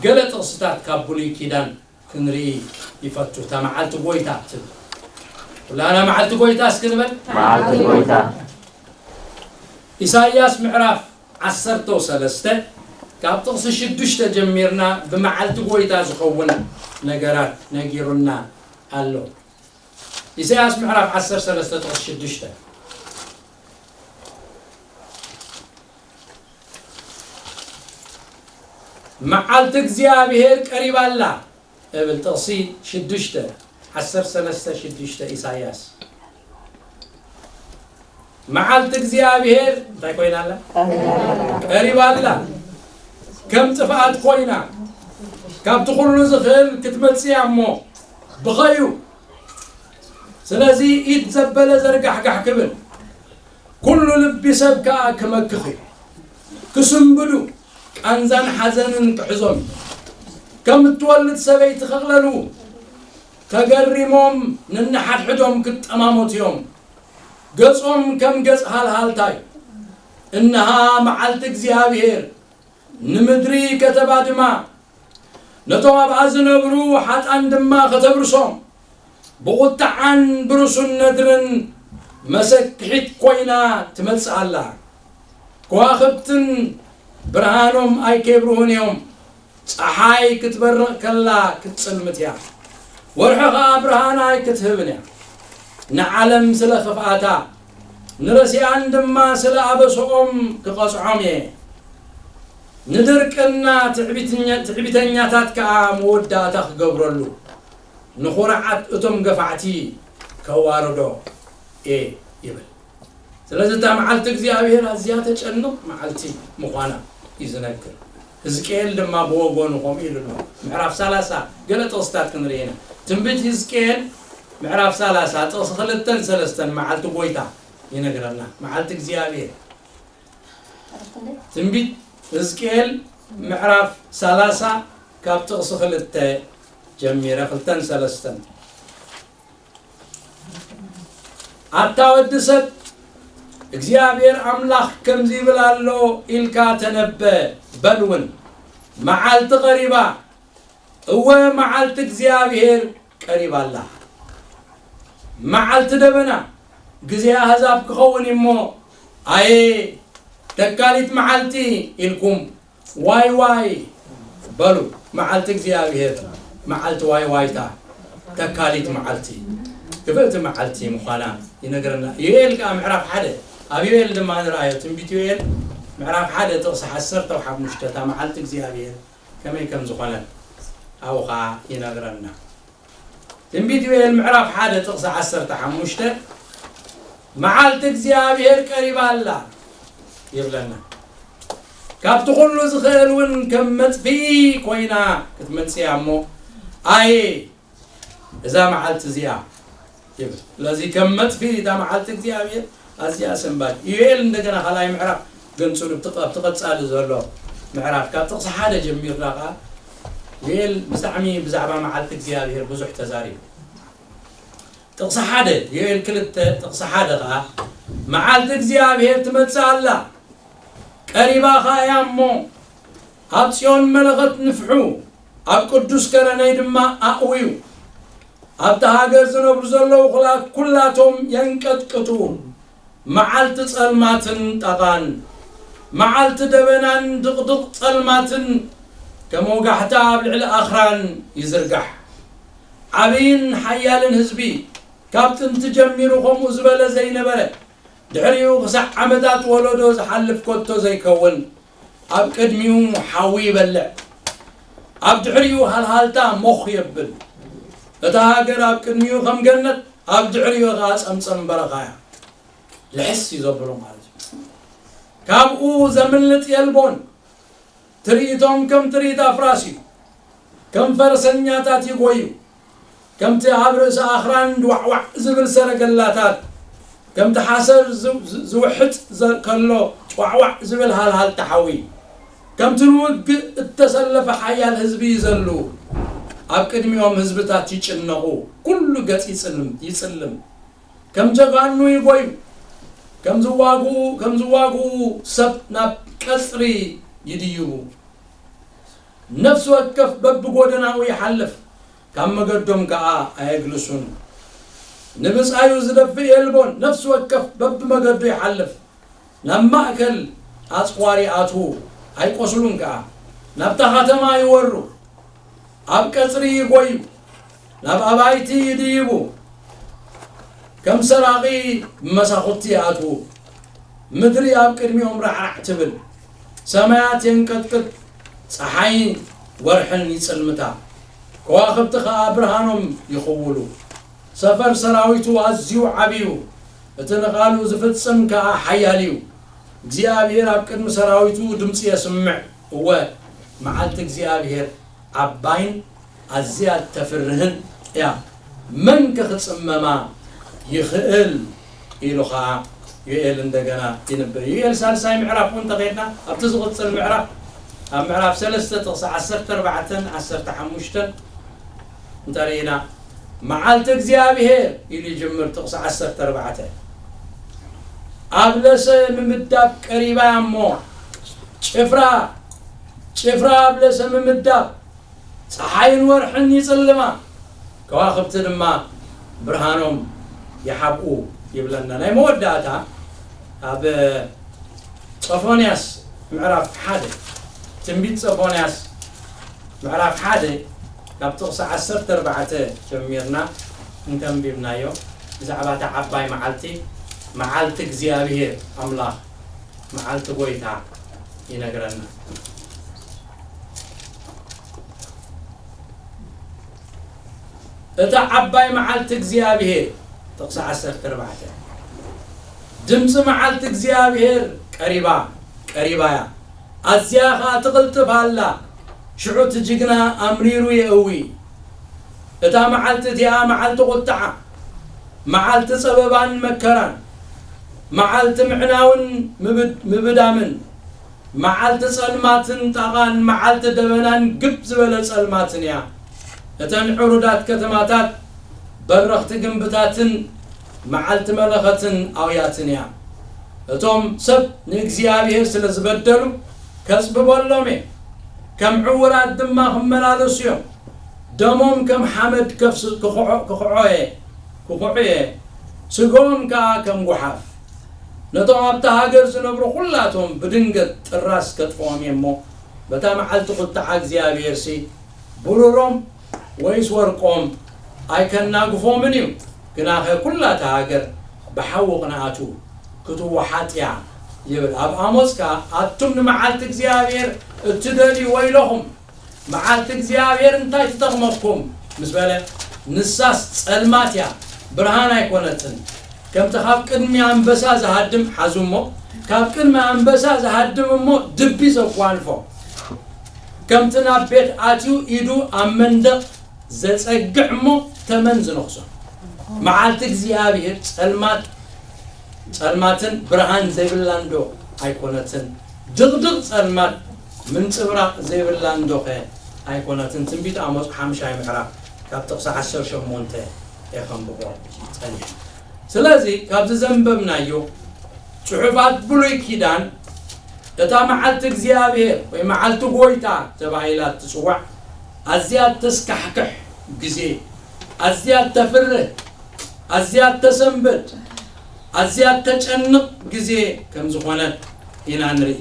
ገለ ጥቕስታት ካብ ብሉይ ኪዳን ክንርኢ ይፈቱ። እታ መዓልቲ ጐይታ ትብል። ኩላና መዓልቲ ጐይታ እስኪ ንበል። መዓልቲ ጐይታ። ኢሳይያስ ምዕራፍ ዓሰርተ ሰለስተ ካብ ጥቕሲ ሽዱሽተ ጀሚርና ብመዓልቲ ጐይታ ዝኸውን ነገራት ነጊሩና ኣሎ። ኢሳይያስ ምዕራፍ ዓሰርተ ሰለስተ ጥቕሲ ሽዱሽተ። መዓልቲ እግዚኣብሔር ቀሪባ ኣላ እብል ጥቕሲ ሽዱሽተ፣ ዓሰርተ ሰለስተ ሽዱሽተ ኢሳይያስ። መዓልቲ እግዚኣብሔር እንታይ ኮይና ኣላ? ቀሪባ ኣላ። ከም ጥፍኣት ኮይና ካብቲ ኩሉ ዝኽእል ክትመጽእ እያ እሞ ብኸዩ። ስለዚ ኢድ ዘበለ ዘርጋሕጋሕ ክብል፣ ኩሉ ልቢ ሰብ ከኣ ክመክኽ እዩ። ክስንብዱ፣ ቃንዛን ሓዘንን ክሕዞም እዩ። ከም እትወልድ ሰበይቲ ክቕለሉ፣ ተገሪሞም ነንሓድሕዶም ክጠማመቱ እዮም። ገጾም ከም ገጽ ሃልሃልታ እዩ። እንሃ መዓልቲ እግዚኣብሔር ንምድሪ ከተባድማ፣ ነቶም ኣብኣ ዝነብሩ ሓጣን ድማ ከተብርሶም፣ ብቑጥዓን ብርሱን ነድርን መሰክሒት ኮይና ትመጽእ ኣላ። ከዋኽብትን ብርሃኖም ኣይኬብርሁን እዮም። ጸሓይ ክትበርቕ ከላ ክትጽልምት እያ፣ ወርሒ ኸኣ ብርሃና ኣይክትህብን እያ። ንዓለም ስለ ኽፍኣታ፣ ንረሲኣን ድማ ስለ ኣበስኦም ክቐጽዖም እየ። ንድርቅና ትዕቢትኛ-፣ ትዕቢተኛታት ከኣ መወዳእታ ክገብረሉ፣ ንኹርዓት እቶም ገፋዕቲ ከዋርዶ እየ ይብል። ስለዚ እታ መዓልቲ እግዚኣብሔር ኣዝያ ተጨንቕ መዓልቲ ምዃና እዩ ዝነግር። ህዝቅኤል ድማ ብወገኑ ከምኡ ኢሉ ኣሎ። ምዕራፍ ሰላሳ ገለ ጥቕስታት ክንርኢ ኢና። ትንቢት ህዝቅኤል ምዕራፍ ሰላሳ ጥቕሲ ክልተን ሰለስተን መዓልቲ ጐይታ ይነግረና። መዓልቲ እግዚኣብሔር። ትንቢት ህዝቅኤል ምዕራፍ ሰላሳ ካብ ጥቕሲ ክልተ ጀሚረ፣ ክልተን ሰለስተን። ኣታ ወዲ ሰብ፣ እግዚኣብሔር ኣምላኽ ከምዚ ይብል ኣሎ ኢልካ ተነበ፣ በል እውን፣ መዓልቲ ቀሪባ፣ እወ፣ መዓልቲ እግዚኣብሔር ቀሪባ ኣላ። መዓልቲ ደበና፣ ግዜ ኣህዛብ ክኸውን እሞ፣ ኣየ፣ ተካሊት መዓልቲ ኢልኩም ዋይ ዋይ በሉ። መዓልቲ እግዚኣብሔር፣ መዓልቲ ዋይ ዋይታ፣ ተካሊት መዓልቲ፣ ክፍእቲ መዓልቲ ምዃና ይነግረና። ዮኤል ከኣ ምዕራፍ ሓደ፣ ኣብ ዮኤል ድማ ንርኣዮ፣ ትንቢት ዮኤል ምዕራፍ ሓደ ጥቕሲ ዓሰርተ ሓሙሽተ እታ መዓልቲ እግዚኣብሔር ከመይ ከም ዝኾነት ኣብኡ ኸኣ ይነግረና። ትንቢት ዮኤል ምዕራፍ ሓደ ጥቕሲ ዓሰርተ ሓሙሽተ፣ መዓልቲ እግዚኣብሔር ቀሪባ ኣላ ይብለና። ካብቲ ኩሉ ዝኽእል እውን ከም መጥፍኢ ኮይና ክትመጽእ እያ እሞ፣ ኣየ፣ እዛ መዓልቲ እዚኣ ይብል። ስለዚ ከም መጥፊ እታ መዓልቲ እግዚኣብሔር ኣዝያ ሰንባድ። ኢዮኤል እንደገና ካልኣይ ምዕራፍ ገንጽሉ፣ ኣብቲ ቀ-፣ ኣብቲ ቀጻሊ ዘሎ ምዕራፍ ካብ ጥቕሲ ሓደ ጀሚርና ኸኣ ኢዮኤል ብጣዕሚ ብዛዕባ መዓልቲ እግዚኣብሔር ብዙሕ ተዛሪቡ። ጥቕሲ ሓደ፣ ኢዮኤል ክልተ ጥቕሲ ሓደ ኸኣ መዓልቲ እግዚኣብሔር ትመጽእ ኣላ፣ ቀሪባ ኸኣ እያ እሞ፣ ኣብ ጽዮን መለኸት ንፍሑ፣ ኣብ ቅዱስ ከረነይ ድማ ኣእውዩ። ኣብታ ሃገር ዝነብሩ ዘለዉ ኩላ-፣ ኩላቶም የንቀጥቅጡ። መዓልቲ ጸልማትን ጣቓን፣ መዓልቲ ደበናን ድቕድቕ ጸልማትን ከም ወጋሕታ ኣብ ልዕሊ ኣኽራን ይዝርጋሕ። ዓብይን ሓያልን ህዝቢ፣ ካብ ጥንቲ ጀሚሩ ከምኡ ዝበለ ዘይነበረ፣ ድሕሪኡ ክሳዕ ዓመታት ወለዶ ዝሓልፍ ከቶ ዘይከውን፣ ኣብ ቅድሚኡ ሓዊ ይበልዕ፣ ኣብ ድሕሪኡ ሃልሃልታ ሞኽ የብል። እታ ሃገር ኣብ ቅድሚኡ ከም ገነት፣ ኣብ ድሕሪኡ ኸዓ ጸምጸም በረኻ እያ። ልሕስ እዩ ዘብሎ ማለት እዩ። ካብኡ ዘምልጥ የልቦን። ትርኢቶም ከም ትርኢት ኣፍራስ እዩ። ከም ፈረሰኛታት ይጎዩ። ከምቲ ኣብ ርእሲ ኣኽራን ድዋዕዋዕ ዝብል ሰረገላታት፣ ከምቲ ሓሰር ዝ-፣ ዝ-፣ ዝውሕጥ ዘ-፣ ከሎ ጭዋዕዋዕ ዝብል ሃልሃልታ ሓዊ፣ ከምቲ ንውግእ እተሰለፈ ሓያል ህዝቢ ይዘሉ። ኣብ ቅድሚኦም ህዝብታት ይጭነቑ። ኩሉ ገጽ ይጽልም፣ ይጽልም። ከም ጀጋኑ ይጎዩ። ከም ዝዋግኡ፣ ከም ዝዋግኡ ሰብ ናብ ቀጽሪ ይድይቡ። ነፍሲ ወከፍ በብጎደናኡ ይሓልፍ፣ ካብ መገዶም ከኣ ኣየግልሱን። ንብጻዩ ዝደፍእ የልቦን፣ ነፍሲ ወከፍ በብመገዱ ይሓልፍ። ናብ ማእከል ኣጽዋር ይኣትዉ፣ ኣይቆስሉን ከኣ። ናብታ ከተማ ይወሩ፣ ኣብ ቀጽሪ ይጎዩ፣ ናብ ኣባይቲ ይድይቡ። ከም ሰራቒ ብመሳኹቲ ይኣትዉ። ምድሪ ኣብ ቅድሚኦም ራዕራዕ ትብል። ሰማያት የንቀጥቅጥ፣ ጸሓይን ወርሕን ይጽልምታ። ከዋኽብቲ ኸኣ ብርሃኖም ይኽውሉ። ሰፈር ሰራዊቱ ኣዝዩ ዓብዩ፣ እቲ ንቓሉ ዝፍጽም ከኣ ሓያል እዩ። እግዚኣብሔር ኣብ ቅድሚ ሰራዊቱ ድምጺ የስምዕ። እወ፣ መዓልቲ እግዚኣብሔር ዓባይን ኣዝያ እተፍርህን እያ። መን ከ ክጽመማ ይኽእል? ኢሉ ኸኣ ዮኤል እንደገና ይንብር። ዮኤል ሳልሳይ ምዕራፍ እውን እንተኸድና፣ ኣብቲ ዝቕጽል ምዕራፍ፣ ኣብ ምዕራፍ ሰለስተ ጥቕሲ ዓሰርተ ኣርባዕተን ዓሰርተ ሓሙሽተን እንተርኢና፣ መዓልቲ እግዚኣብሔር ኢሉ ይጅምር። ጥቕሲ ዓሰርተ ኣርባዕተ፣ ኣብ ለሰ ምምዳብ ቀሪባ እያ እሞ፣ ጭፍራ፣ ጭፍራ ኣብ ለሰ ምምዳብ፣ ጸሓይን ወርሕን ይጽልማ፣ ከዋኽብቲ ድማ ብርሃኖም ይሓብኡ ይብለና። ናይ መወዳእታ ኣብ ጾፎንያስ ምዕራፍ ሓደ፣ ትንቢት ጾፎንያስ ምዕራፍ ሓደ ካብ ጥቕሲ ዓሰርተ ኣርባዕተ ጀሚርና እንተንቢብናዮ፣ ብዛዕባ እታ ዓባይ መዓልቲ፣ መዓልቲ እግዚኣብሔር ኣምላኽ፣ መዓልቲ ጐይታ ይነግረና። እታ ዓባይ መዓልቲ እግዚኣብሔር፣ ጥቕሲ ዓሰርተ ኣርባዕተ፣ ድምፂ መዓልቲ እግዚኣብሔር ቀሪባ፣ ቀሪባ እያ፣ ኣዝያ ኸዓ ትቕልጥፍ ኣላ። ሽዑ እቲ ጅግና ኣምሪሩ የእዊ። እታ መዓልቲ እቲኣ መዓልቲ ቁጥዓ፣ መዓልቲ ጸበባን መከራን፣ መዓልቲ ምዕናውን ምብድ-፣ ምብዳምን፣ መዓልቲ ጸልማትን ጣቓን፣ መዓልቲ ደበናን ግብ ዝበለ ጸልማትን እያ። እተን ዕሩዳት ከተማታት በረኽቲ ግንብታትን መዓልቲ መለኸትን ኣውያትን እያ። እቶም ሰብ ንእግዚኣብሔር ስለ ዝበደሉ፣ ከጽብበሎም እየ፣ ከም ዕዉራት ድማ ክመላለሱ እዮም። ደሞም ከም ሓመድ ከፍስ-፣ ክኹዖ-፣ ክኹዖ እየ፣ ክኹዑ እየ፣ ስግኦም ከኣ ከም ጓሓፍ። ነቶም ኣብታ ሃገር ዝነብሩ ኹላቶም ብድንገት ጥራስ ከጥፍኦም እየ እሞ፣ በታ መዓልቲ ቁጥዓ እግዚኣብሔርሲ ብሩሮም ወይስ ወርቆም ኣይከናግፎምን እዩ። ግናኸ ኩላ እታ ሃገር ብሓዊ ቅንኣቱ ክትወሓጥ እያ ይብል። ኣብ ኣሞጽ ከኣ፣ ኣቱም ንመዓልቲ እግዚኣብሔር እትደልዩ ወይለኹም፣ መዓልቲ እግዚኣብሔር እንታይ ትጠቕመኩም ምስ በለ፣ ንሳስ ጸልማት እያ፣ ብርሃን ኣይኮነትን። ከምቲ ካብ ቅድሚ ኣንበሳ ዝሃድም፣ ሓዙ እሞ፣ ካብ ቅድሚ ኣንበሳ ዝሃድም እሞ ድቢ ዘጓንፎ፣ ከምቲ ናብ ቤት ኣትዩ ኢዱ ኣብ መንደቕ ዘጸግዕ እሞ ተመን ዝነኽሶ። መዓልቲ እግዚኣብሔር ጸልማት፣ ጸልማትን ብርሃን ዘይብላን ዶ ኣይኮነትን? ድቕድቕ ጸልማት ምንጽብራቕ ዘይብላን ዶኸ ኣይኮነትን? ትንቢት ኣሞጽ ሓምሻይ ምዕራፍ ካብ ጥቕሲ ዓሰርተ ሸሞንተ እየ ከንብቦ ጸኒሐ። ስለዚ ካብዚ ዘንበብናዮ ጽሑፋት ብሉይ ኪዳን፣ እታ መዓልቲ እግዚኣብሔር ወይ መዓልቲ ጐይታ ተባሂላ እትጽዋዕ ኣዝያ እተስካሕክሕ ግዜ፣ ኣዝያ እተፍርህ፣ ኣዝያ እተሰንብድ፣ ኣዝያ እተጨንቕ ግዜ ከም ዝኾነት ኢና ንርኢ።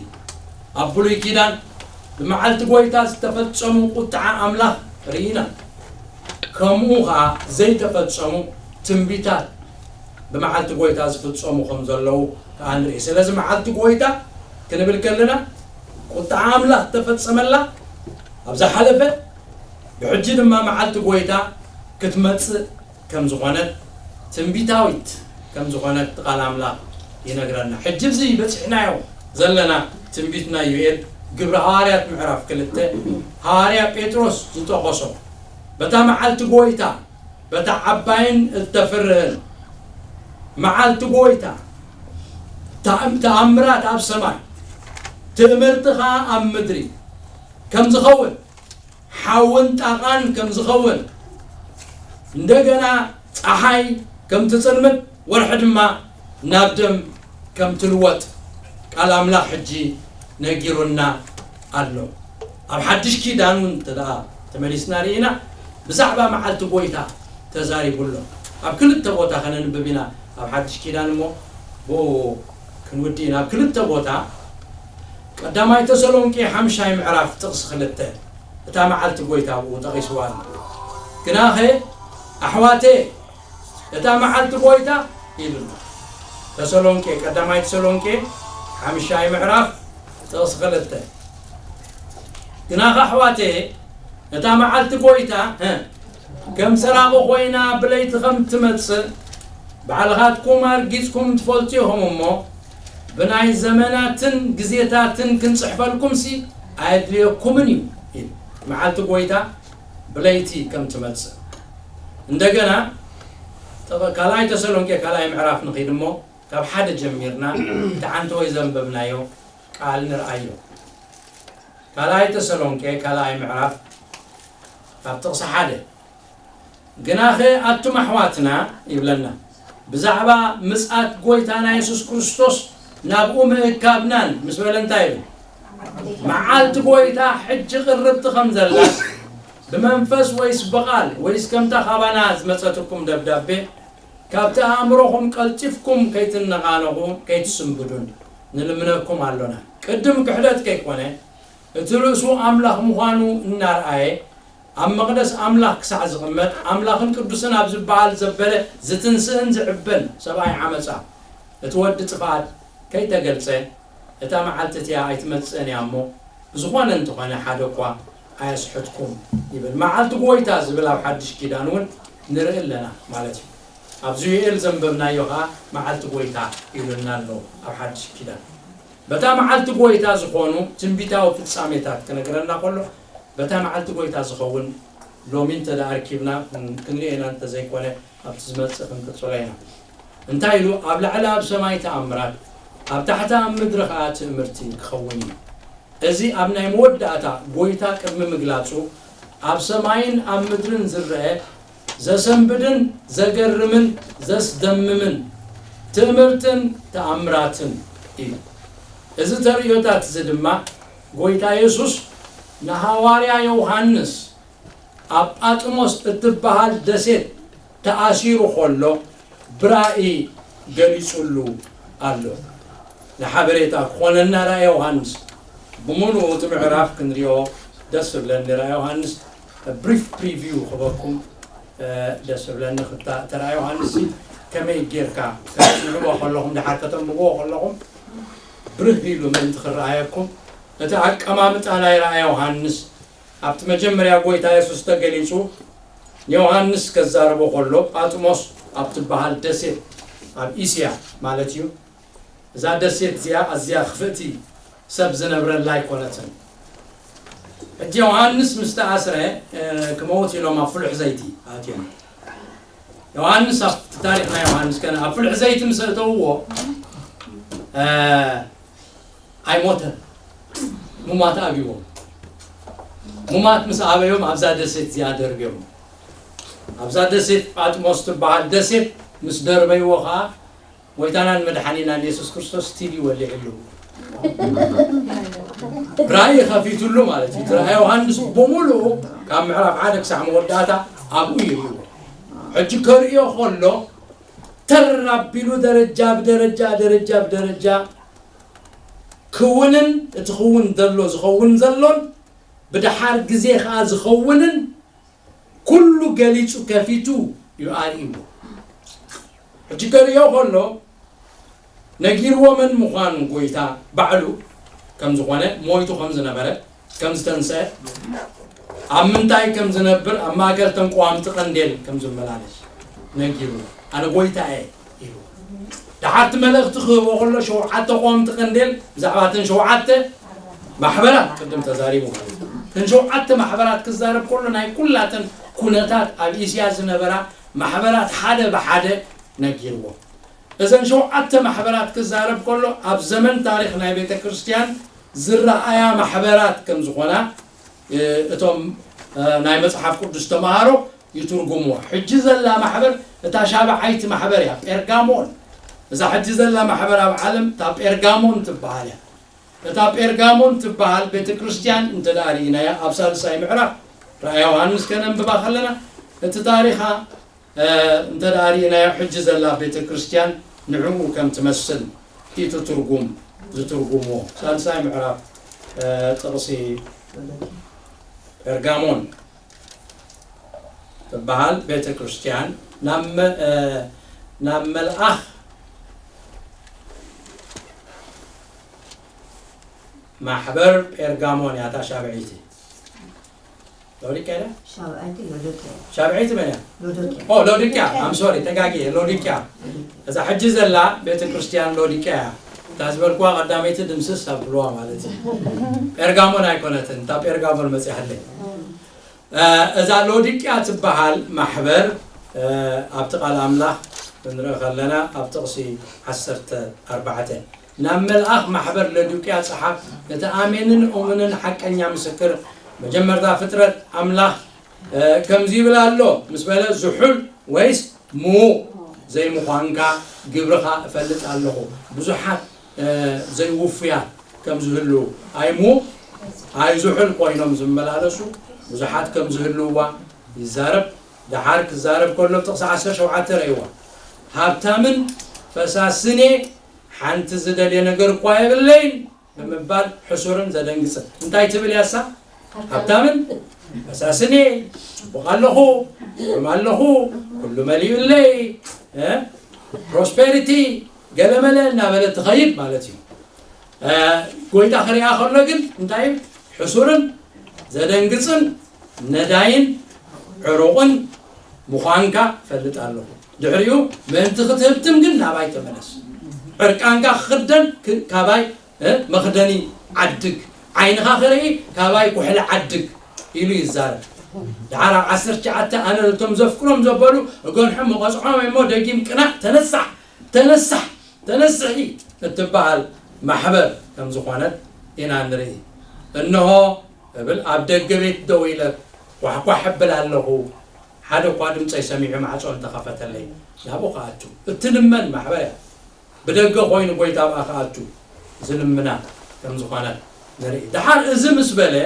ኣብ ብሉይ ኪዳን ብመዓልቲ ጐይታ ዝተፈጸሙ ቁጥዓ ኣምላኽ ርኢና። ከምኡ ኸኣ ዘይተፈጸሙ ትንቢታት ብመዓልቲ ጐይታ ዝፍጸሙ ከም ዘለዉ ከኣ ንርኢ። ስለዚ መዓልቲ ጐይታ ክንብል ከለና ቁጥዓ ኣምላኽ ተፈጸመላ ኣብ ዝሓለፈ፣ ብሕጂ ድማ መዓልቲ ጐይታ ክትመጽእ ከም ዝኾነት ትንቢታዊት ከም ዝኾነት ቃል ኣምላኽ ይነግረና። ሕጂ እዚ በጺሕናዮ ዘለና ትንቢት ናይ ዮኤል ግብሪ ሃዋርያት ምዕራፍ ክልተ ሃዋርያ ጴጥሮስ ዝጠቐሶ በታ መዓልቲ ጐይታ በታ ዓባይን እተፍርህን መዓልቲ ጐይታ ተኣም- ተኣምራት ኣብ ሰማይ ትእምርቲ ኸኣ ኣብ ምድሪ ከም ዝኸውን ሓውን ጣቓን ከም ዝኸውን እንደገና ጸሓይ ከም ትጽልምት ወርሒ ድማ ናብ ደም ከም ትልወጥ ቃል ኣምላኽ ሕጂ ነጊሩና ኣሎ። ኣብ ሓድሽ ኪዳን እውን እንተ ደኣ ተመሊስና ርኢና ብዛዕባ መዓልቲ ጐይታ ተዛሪቡ ኣሎ። ኣብ ክልተ ቦታ ከነንብብ ኢና። ኣብ ሓድሽ ኪዳን እሞ ብኡ ክንውዲ ኢና። ኣብ ክልተ ቦታ ቀዳማይ ተሰሎንቄ ሓምሻይ ምዕራፍ ጥቕሲ ክልተ እታ መዓልቲ ጐይታ ብኡ ጠቒስዋ ኣሎ። ግናኸ ኣሕዋተ እታ መዓልቲ ጐይታ ኢሉና። ተሰሎንቄ ቀዳማይ ተሰሎንቄ ሓምሻይ ምዕራፍ ጥቕሲ ክልተ ግናኸ ኣሕዋተ እታ መዓልቲ ጐይታ እ፣ ከም ሰራቒ ኾይና ብለይቲ ከም ትመጽእ ባዕልኻትኩም ኣርጊጽኩም ትፈልጡ ኢኹም እሞ ብናይ ዘመናትን ግዜታትን ክንጽሕፈልኩምሲ ኣየድልየኩምን እዩ ኢሉ። መዓልቲ ጐይታ ብለይቲ ከም ትመጽእ እንደገና ተቐ- ካልኣይ ተሰሎንቄ ካልኣይ ምዕራፍ ንኺድ እሞ ካብ ሓደ ጀሚርና እቲ ዓንተወይ ዘንበብናዮ ቃል ንርኣዮ። ካልኣይ ተሰሎንቄ ካልኣይ ምዕራፍ ካብ ጥቕሲ ሓደ ግናኸ ኣቱም ኣሕዋትና ይብለና ብዛዕባ ምጽኣት ጐይታና የሱስ ክርስቶስ ናብኡ ምእካብናን ምስ በለ እንታይ ይብል? መዓልቲ ጐይታ ሕጂ ቅርብቲ ከም ዘላ ብመንፈስ ወይስ ብቓል ወይስ ከምታ ካባና ዝመጸትኩም ደብዳቤ ካብቲ ኣእምሮኹም ቀልጢፍኩም ከይትነቓነቑ ከይትስንብዱን ንልምነኩም ኣሎና። ቅድም ክሕደት ከይኮነ እቲ ርእሱ ኣምላኽ ምዃኑ እናርኣየ ኣብ መቕደስ ኣምላኽ ክሳዕ ዝቕመጥ ኣምላኽን ቅዱስን ኣብ ዝበሃል ዘበለ ዝትንስእን ዝዕበን ሰብኣይ ዓመጻ እቲ ወዲ ጥፍኣት ከይተገልጸ እታ መዓልቲ እቲኣ ኣይትመጽእን እያ እሞ ብዝኾነ እንተኾነ ሓደ እኳ ኣየስሕትኩም ይብል። መዓልቲ ጐይታ ዝብል ኣብ ሓድሽ ኪዳን እውን ንርኢ ኣለና ማለት እዩ። ኣብዚ ዮኤል ዘንበብናዮ ኸዓ መዓልቲ ጐይታ ይብለና ኣሎ ኣብ ሓድሽ ኪዳን። በታ መዓልቲ ጐይታ ዝኾኑ ትንቢታዊ ፍጻሜታት ክነግረና ከሎ በታ መዓልቲ ጐይታ ዝኸውን ሎሚ እንተ ደኣ ኣርኪብና ክንሪኦ ኢና እንተዘይኮነ ኣብቲ ዝመጽእ ክንቅጽሎ ኢና። እንታይ ኢሉ ኣብ ላዕሊ ኣብ ሰማይ ተኣምራት ኣብ ታሕቲ ኣብ ምድሪ ኸዓ ትእምርቲ ክኸውን እዩ። እዚ ኣብ ናይ መወዳእታ ጐይታ ቅድሚ ምግላጹ ኣብ ሰማይን ኣብ ምድርን ዝረአ ዘሰንብድን ዘገርምን ዘስደምምን ትእምርትን ተኣምራትን እዩ። እዚ ተርእዮታት እዚ ድማ ጐይታ የሱስ ንሃዋርያ ዮሃንስ ኣብ ጳጥሞስ እትበሃል ደሴት ተኣሲሩ ኸሎ ብራእይ ገሊጹሉ ኣሎ። ንሓበሬታ ክኾነና ራእየ ዮሃንስ ብምሉኡ እቲ ምዕራፍ ክንሪኦ ደስ ዝብለኒ ራእየ ዮሃንስ ብሪፍ ፕሪቪው ክበኩም ደስ ዝብለኒ ክታ ተራእየ ዮሃንስ ከመይ ጌርካ ክትስምዕዎ ከለኹም ድሓር ከተንብብዎ ከለኹም ብርህ ኢሉ ምእንቲ ክረኣየኩም እቲ ኣቀማምጣ ናይ ራእየ ዮሃንስ ኣብቲ መጀመርያ ጐይታ የሱስ ተገሊጹ ንዮሃንስ ከዛርቦ ከሎ ጳጥሞስ ኣብ ትበሃል ደሴት ኣብ እስያ ማለት እዩ። እዛ ደሴት እዚኣ ኣዝያ ክፍእቲ ሰብ ዝነብረላ ኣይኮነትን። ሕጂ ዮሃንስ ምስ ተኣስረ ክመውት ኢሎም ኣብ ፍሉሕ ዘይቲ ኣትዮም። ዮሃንስ ኣብቲ ታሪኽ ናይ ዮሃንስ ከነ ኣብ ፍሉሕ ዘይቲ ምስ እተውዎ ኣይሞተን። ሙማት ኣብዎም። ሙማት ምስ ኣበዮም ኣብዛ ደሴት እዚኣ ደርብዮም። ኣብዛ ደሴት ጳጥሞስ ትበሃል ደሴት ምስ ደርበይዎ ከዓ ጎይታናን መድሓኒናን የሱስ ክርስቶስ ቲቪ ወሊዕሉ ራእይ ከፊትሉ ማለት እዩ። ራእይ ዮሃንስ ብምሉኡ ካብ ምዕራፍ ሓደ ክሳዕ መወዳእታ ኣብኡ ይርእዎ። ሕጂ ከርእዮ ከሎ ተር ኣቢሉ ደረጃ ብደረጃ ደረጃ ብደረጃ ክውንን እቲ ክውን ዘሎ ዝኸውን ዘሎን ብድሓር ግዜ ከዓ ዝኸውንን ኩሉ ገሊጹ ከፊቱ እዩ ኣርእይዎ። ሕጂ ከርእዮ ከሎ ነጊርዎ መን ምዃኑ ጎይታ ባዕሉ ከም ዝኾነ ሞይቱ ከም ዝነበረ ከም ዝተንስአ ኣብ ምንታይ ከም ዝነብር ኣብ ማእከል ተንቋምቲ ቀንዴል ከም ዝመላለስ ነጊሩ ኣነ ጎይታ እየ ኢሉ። ደሓርቲ መልእኽቲ ክህቦ ከሎ ሸውዓተ ቆምቲ ቀንዴል ብዛዕባ እተን ሸውዓተ ማሕበራት ቅድም ተዛሪቡ ማለት እዩ። እተን ሸውዓተ ማሕበራት ክዛረብ ከሎ ናይ ኩላተን ኩነታት ኣብ እስያ ዝነበራ ማሕበራት ሓደ ብሓደ ነጊርዎ። እዘን ሸውዓተ ማሕበራት ክዛረብ ከሎ ኣብ ዘመን ታሪኽ ናይ ቤተ ክርስቲያን ዝረኣያ ማሕበራት ከም ዝኾና እቶም ናይ መጽሓፍ ቅዱስ ተምሃሮ ይትርጉምዎ። ሕጂ ዘላ ማሕበር እታ ሻብዓይቲ ማሕበር እያ፣ ጴርጋሞን። እዛ ሕጂ ዘላ ማሕበር ኣብ ዓለም እታ ጴርጋሞን ትበሃል እያ። እታ ጴርጋሞን ትበሃል ቤተ ክርስቲያን እንተ ደኣ ርኢናያ ኣብ ሳልሳይ ምዕራፍ ራእይ ዮሃንስ ከነንብባ ከለና እቲ ታሪኻ እንተ ደኣ ርኢናዮ ሕጂ ዘላ ቤተ ክርስቲያን ንዕኡ ከም ትመስል እቲ ትርጉም ዝትርጉምዎ ሳልሳይ ምዕራፍ ጥቕሲ ጴርጋሞን ትበሃል ቤተ ክርስቲያን ናብ መ- ናብ መልኣኽ ማሕበር ጴርጋሞን እያ እታ ሻብዐይቲ። ሎዲቅያ ድያ? ሻብዐይቲ ሎዶቅያ። ሻብዐይቲ መን እያ? ሎዶቅያ። ኦ ሎዲቅያ። ኣም ሶሪ ተጋጊየ። ሎዲቅያ እዛ ሕጂ ዘላ ቤተ ክርስቲያን ሎዲቅያ እያ። እታ ዝበልኩዋ ቀዳመይቲ ድምስስ ኣብልዋ ማለት እዩ። ጴርጋሞን ኣይኮነትን። እታ ጴርጋሞን መፂኣለይ። እዛ ሎዲቅያ ትበሃል ማሕበር ኣብቲ ቃል ኣምላኽ ክንርኢ ከለና ኣብ ጥቕሲ ዓሰርተ ኣርባዕተ ናብ መልኣኽ ማሕበር ለዱቅያ ጸሓፍ፣ ነቲ ኣሜንን እሙንን ሓቀኛ ምስክር መጀመርታ ፍጥረት ኣምላኽ ከምዚ ይብል ኣሎ ምስ በለ ዝሑል ወይስ ምዉቕ ዘይምዃንካ ግብርኻ እፈልጥ ኣለኹ። ብዙሓት ዘይውፉያት ከም ዝህልዉ ኣይ ምዉቕ ኣይ ዝሑል ኮይኖም ዝመላለሱ ብዙሓት ከም ዝህልውዋ ይዛረብ። ደሓር ክዛረብ ከሎ ጥቕሲ ዓሰርተ ሸውዓተ ረእይዋ ሃብታምን ፈሳስን እየ ሓንቲ ዝደልየ ነገር እኳ የብለይን ብምባል ሕሱርን ዘደንግጽን እንታይ ትብል ያሳ ሃብታምን ፈሳስን እየ ጽቡቕ ኣለኹ ጥዑም ኣለኹ ኩሉ መሊኡለይ ፕሮስፔሪቲ ገለመለ እናበለ ትኸይድ ማለት እዩ። ጎይታ ክሪኣ ከሎ ግን እንታይ እዩ ሕሱርን ዘደንግጽን ነዳይን ዕሩቕን ምዃንካ ፈልጥ ኣለኹ። ድሕሪኡ ምእንቲ ክትህብትም ግን ናባይ ተመለስ። ዕርቃንካ ክኽደን ካባይ መኽደኒ ዓድግ፣ ዓይንኻ ክርኢ ካባይ ኩሕሊ ዓድግ ኢሉ ይዛረብ። ደሓር ኣብ ዓሰርተ ትሽዓተ ኣነ ነቶም ዘፍቅሮም ዘበሉ እገንሖም መቐጽዖም እሞ ደጊም ቅናእ ተነሳሕ ተነሳሕ ተነስሒ እትበሃል ማሕበር ከም ዝኾነት ኢና ንርኢ። እንሆ እብል ኣብ ደገ ቤት ደው ኢለ ኳሕኳሕ እብል ኣለኹ። ሓደ እኳ ድምፀይ ሰሚዑ ማዕፆ እንተኸፈተለይ ናብኡ ክኣቱ እትልመን ማሕበር እያ። ብደገ ኮይኑ ጎይታ ኣብኣ ክኣቱ ዝልምና ከም ዝኾነት ንርኢ። ደሓር እዚ ምስ በለ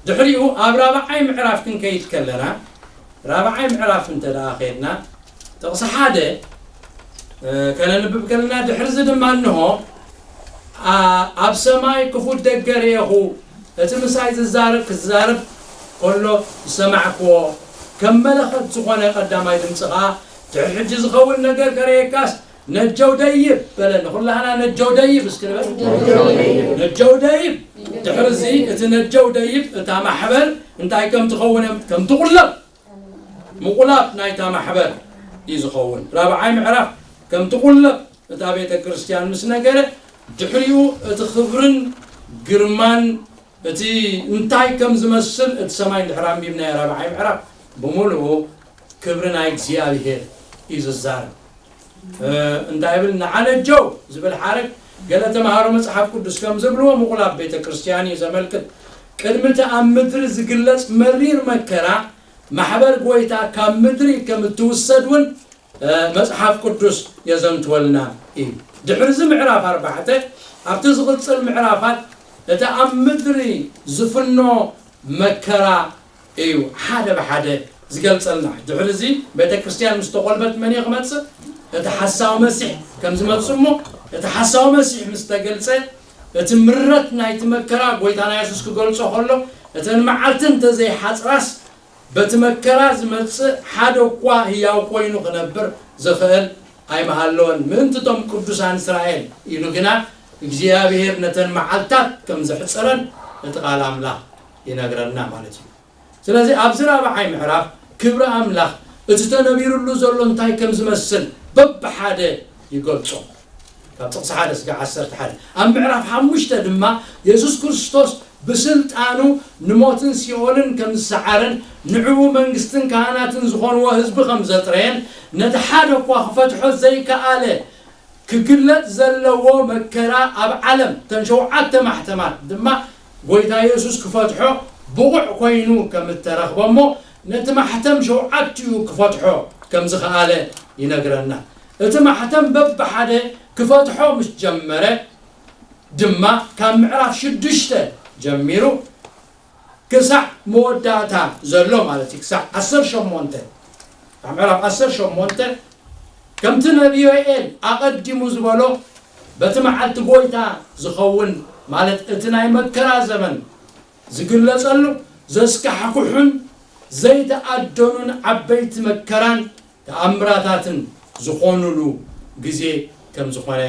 ድሕሪኡ ኣብ ራብዓይ ምዕራፍ ክንከይድ ከለና ራብዓይ ምዕራፍ እንተ ደኣ ከይድና ጥቕሲ ሓደ ከነንብብ ከለና ድሕርዚ ድማ እንሆ ኣብ ሰማይ ክፉት ደገ ርኤኹ እቲ ምሳይ ዝዛረብ ክዛረብ ከሎ ዝሰማዕክዎ ከም መለኸት ዝኾነ ቀዳማይ ድምፂ ኸዓ ድሕሪ ሕጂ ዝኸውን ነገር ከርእየካስ ነጀው ደይብ በለኒ። ኩላህና ነጀው ደይብ እስኪ ንበል። ነጀው ደይብ። ድሕርዚ እቲ ነጀው ደይብ እታ ማሕበር እንታይ ከም ትኸውን ከም ትቑለብ ምቑላብ ናይታ ማሕበር እዩ ዝኸውን። ራብዓይ ምዕራፍ ከም ትቑለብ እታ ቤተ ክርስቲያን ምስ ነገረ ድሕሪኡ እቲ ክብርን ግርማን እቲ እንታይ ከም ዝመስል እቲ ሰማይ እንድሕር ኣንቢብናዮ ራብዓይ ምዕራፍ ብምሉኡ ክብሪ ናይ እግዚኣብሔር እዩ ዝዛረብ። እ፣ እንታይ ይብል? ንዓነጀው ዝብል ሓረግ ገለ ተምሃሮ መጽሓፍ ቅዱስ ከም ዝብልዎ ምቑላት ቤተ ክርስቲያን እዩ ዘመልክት። ቅድሚ እቲ ኣብ ምድሪ ዝግለጽ መሪር መከራ ማሕበር ጎይታ ካብ ምድሪ ከም እትውሰድ እውን እ፣ መጽሓፍ ቅዱስ የዘንትወልና እዩ። ድሕሪ እዚ ምዕራፍ ኣርባዕተ ኣብቲ ዝቕጽል ምዕራፋት እቲ ኣብ ምድሪ ዝፍኖ መከራ እዩ ሓደ ብሓደ ዝገልጸልና። ድሕሪ እዚ ቤተ ክርስቲያን ምስ ተቖልበት መን እዩ ክመጽእ? እቲ ሓሳዊ መሲሕ ከም ዝመጽእ እሞ እቲ ሓሳዊ መሲሕ ምስ ተገልጸ እቲ ምረት ናይቲ መከራ ጎይታና የሱስ ክገልጾ ከሎ እተን መዓልቲ እንተዘይሓጽራስ በቲ መከራ ዝመጽእ ሓደ እኳ ህያው ኮይኑ ክነብር ዝኽእል ኣይምሃለወን፣ ምእንቲ እቶም ቅዱሳን እስራኤል ኢሉ ግና እግዚኣብሔር ነተን መዓልታት ከም ዘሕጸረን እቲ ቃል ኣምላኽ ይነግረና ማለት እዩ። ስለዚ ኣብዚ ራብዓይ ምዕራፍ ክብሪ ኣምላኽ እቲ ተነቢሩሉ ዘሎ እንታይ ከም ዝመስል በብሓደ ይገልጾ። ካብ ጥቕሲ ሓደ ስጋዕ ዓሰርተ ሓደ። ኣብ ምዕራፍ ሓሙሽተ ድማ የሱስ ክርስቶስ ብስልጣኑ ንሞትን ሲኦልን ከም ዝሰዓረን ንዕኡ መንግስትን ካህናትን ዝኾንዎ ህዝቢ ከም ዘጥረየን ነቲ ሓደ እኳ ክፈትሖ ዘይከኣለ ክግለጽ ዘለዎ መከራ ኣብ ዓለም እተን ሸውዓተ ማሕተማት ድማ ጎይታ የሱስ ክፈትሖ ብቑዕ ኮይኑ ከም እተረኽበ እሞ ነቲ ማሕተም ሸውዓቲኡ ክፈትሖ ከም ዝኸኣለ ይነግረና። እቲ ማሕተም በብሓደ ክፈትሖ ምስ ጀመረ ድማ ካብ ምዕራፍ ሽዱሽተ ጀሚሩ ክሳዕ መወዳእታ ዘሎ ማለት እዩ። ክሳዕ ዓሰርተ ሸሞንተ ካብ ምዕራፍ ዓሰርተ ሸሞንተ ከምቲ ነቢ ዮኤል ኣቐዲሙ ዝበሎ በቲ መዓልቲ ጎይታ ዝኸውን ማለት እቲ ናይ መከራ ዘመን ዝግለጸሉ ዘስካሕክሑን ዘይተኣደኑን ዓበይቲ መከራን ተኣምራታትን ዝኾኑሉ ግዜ ከም ዝኾነ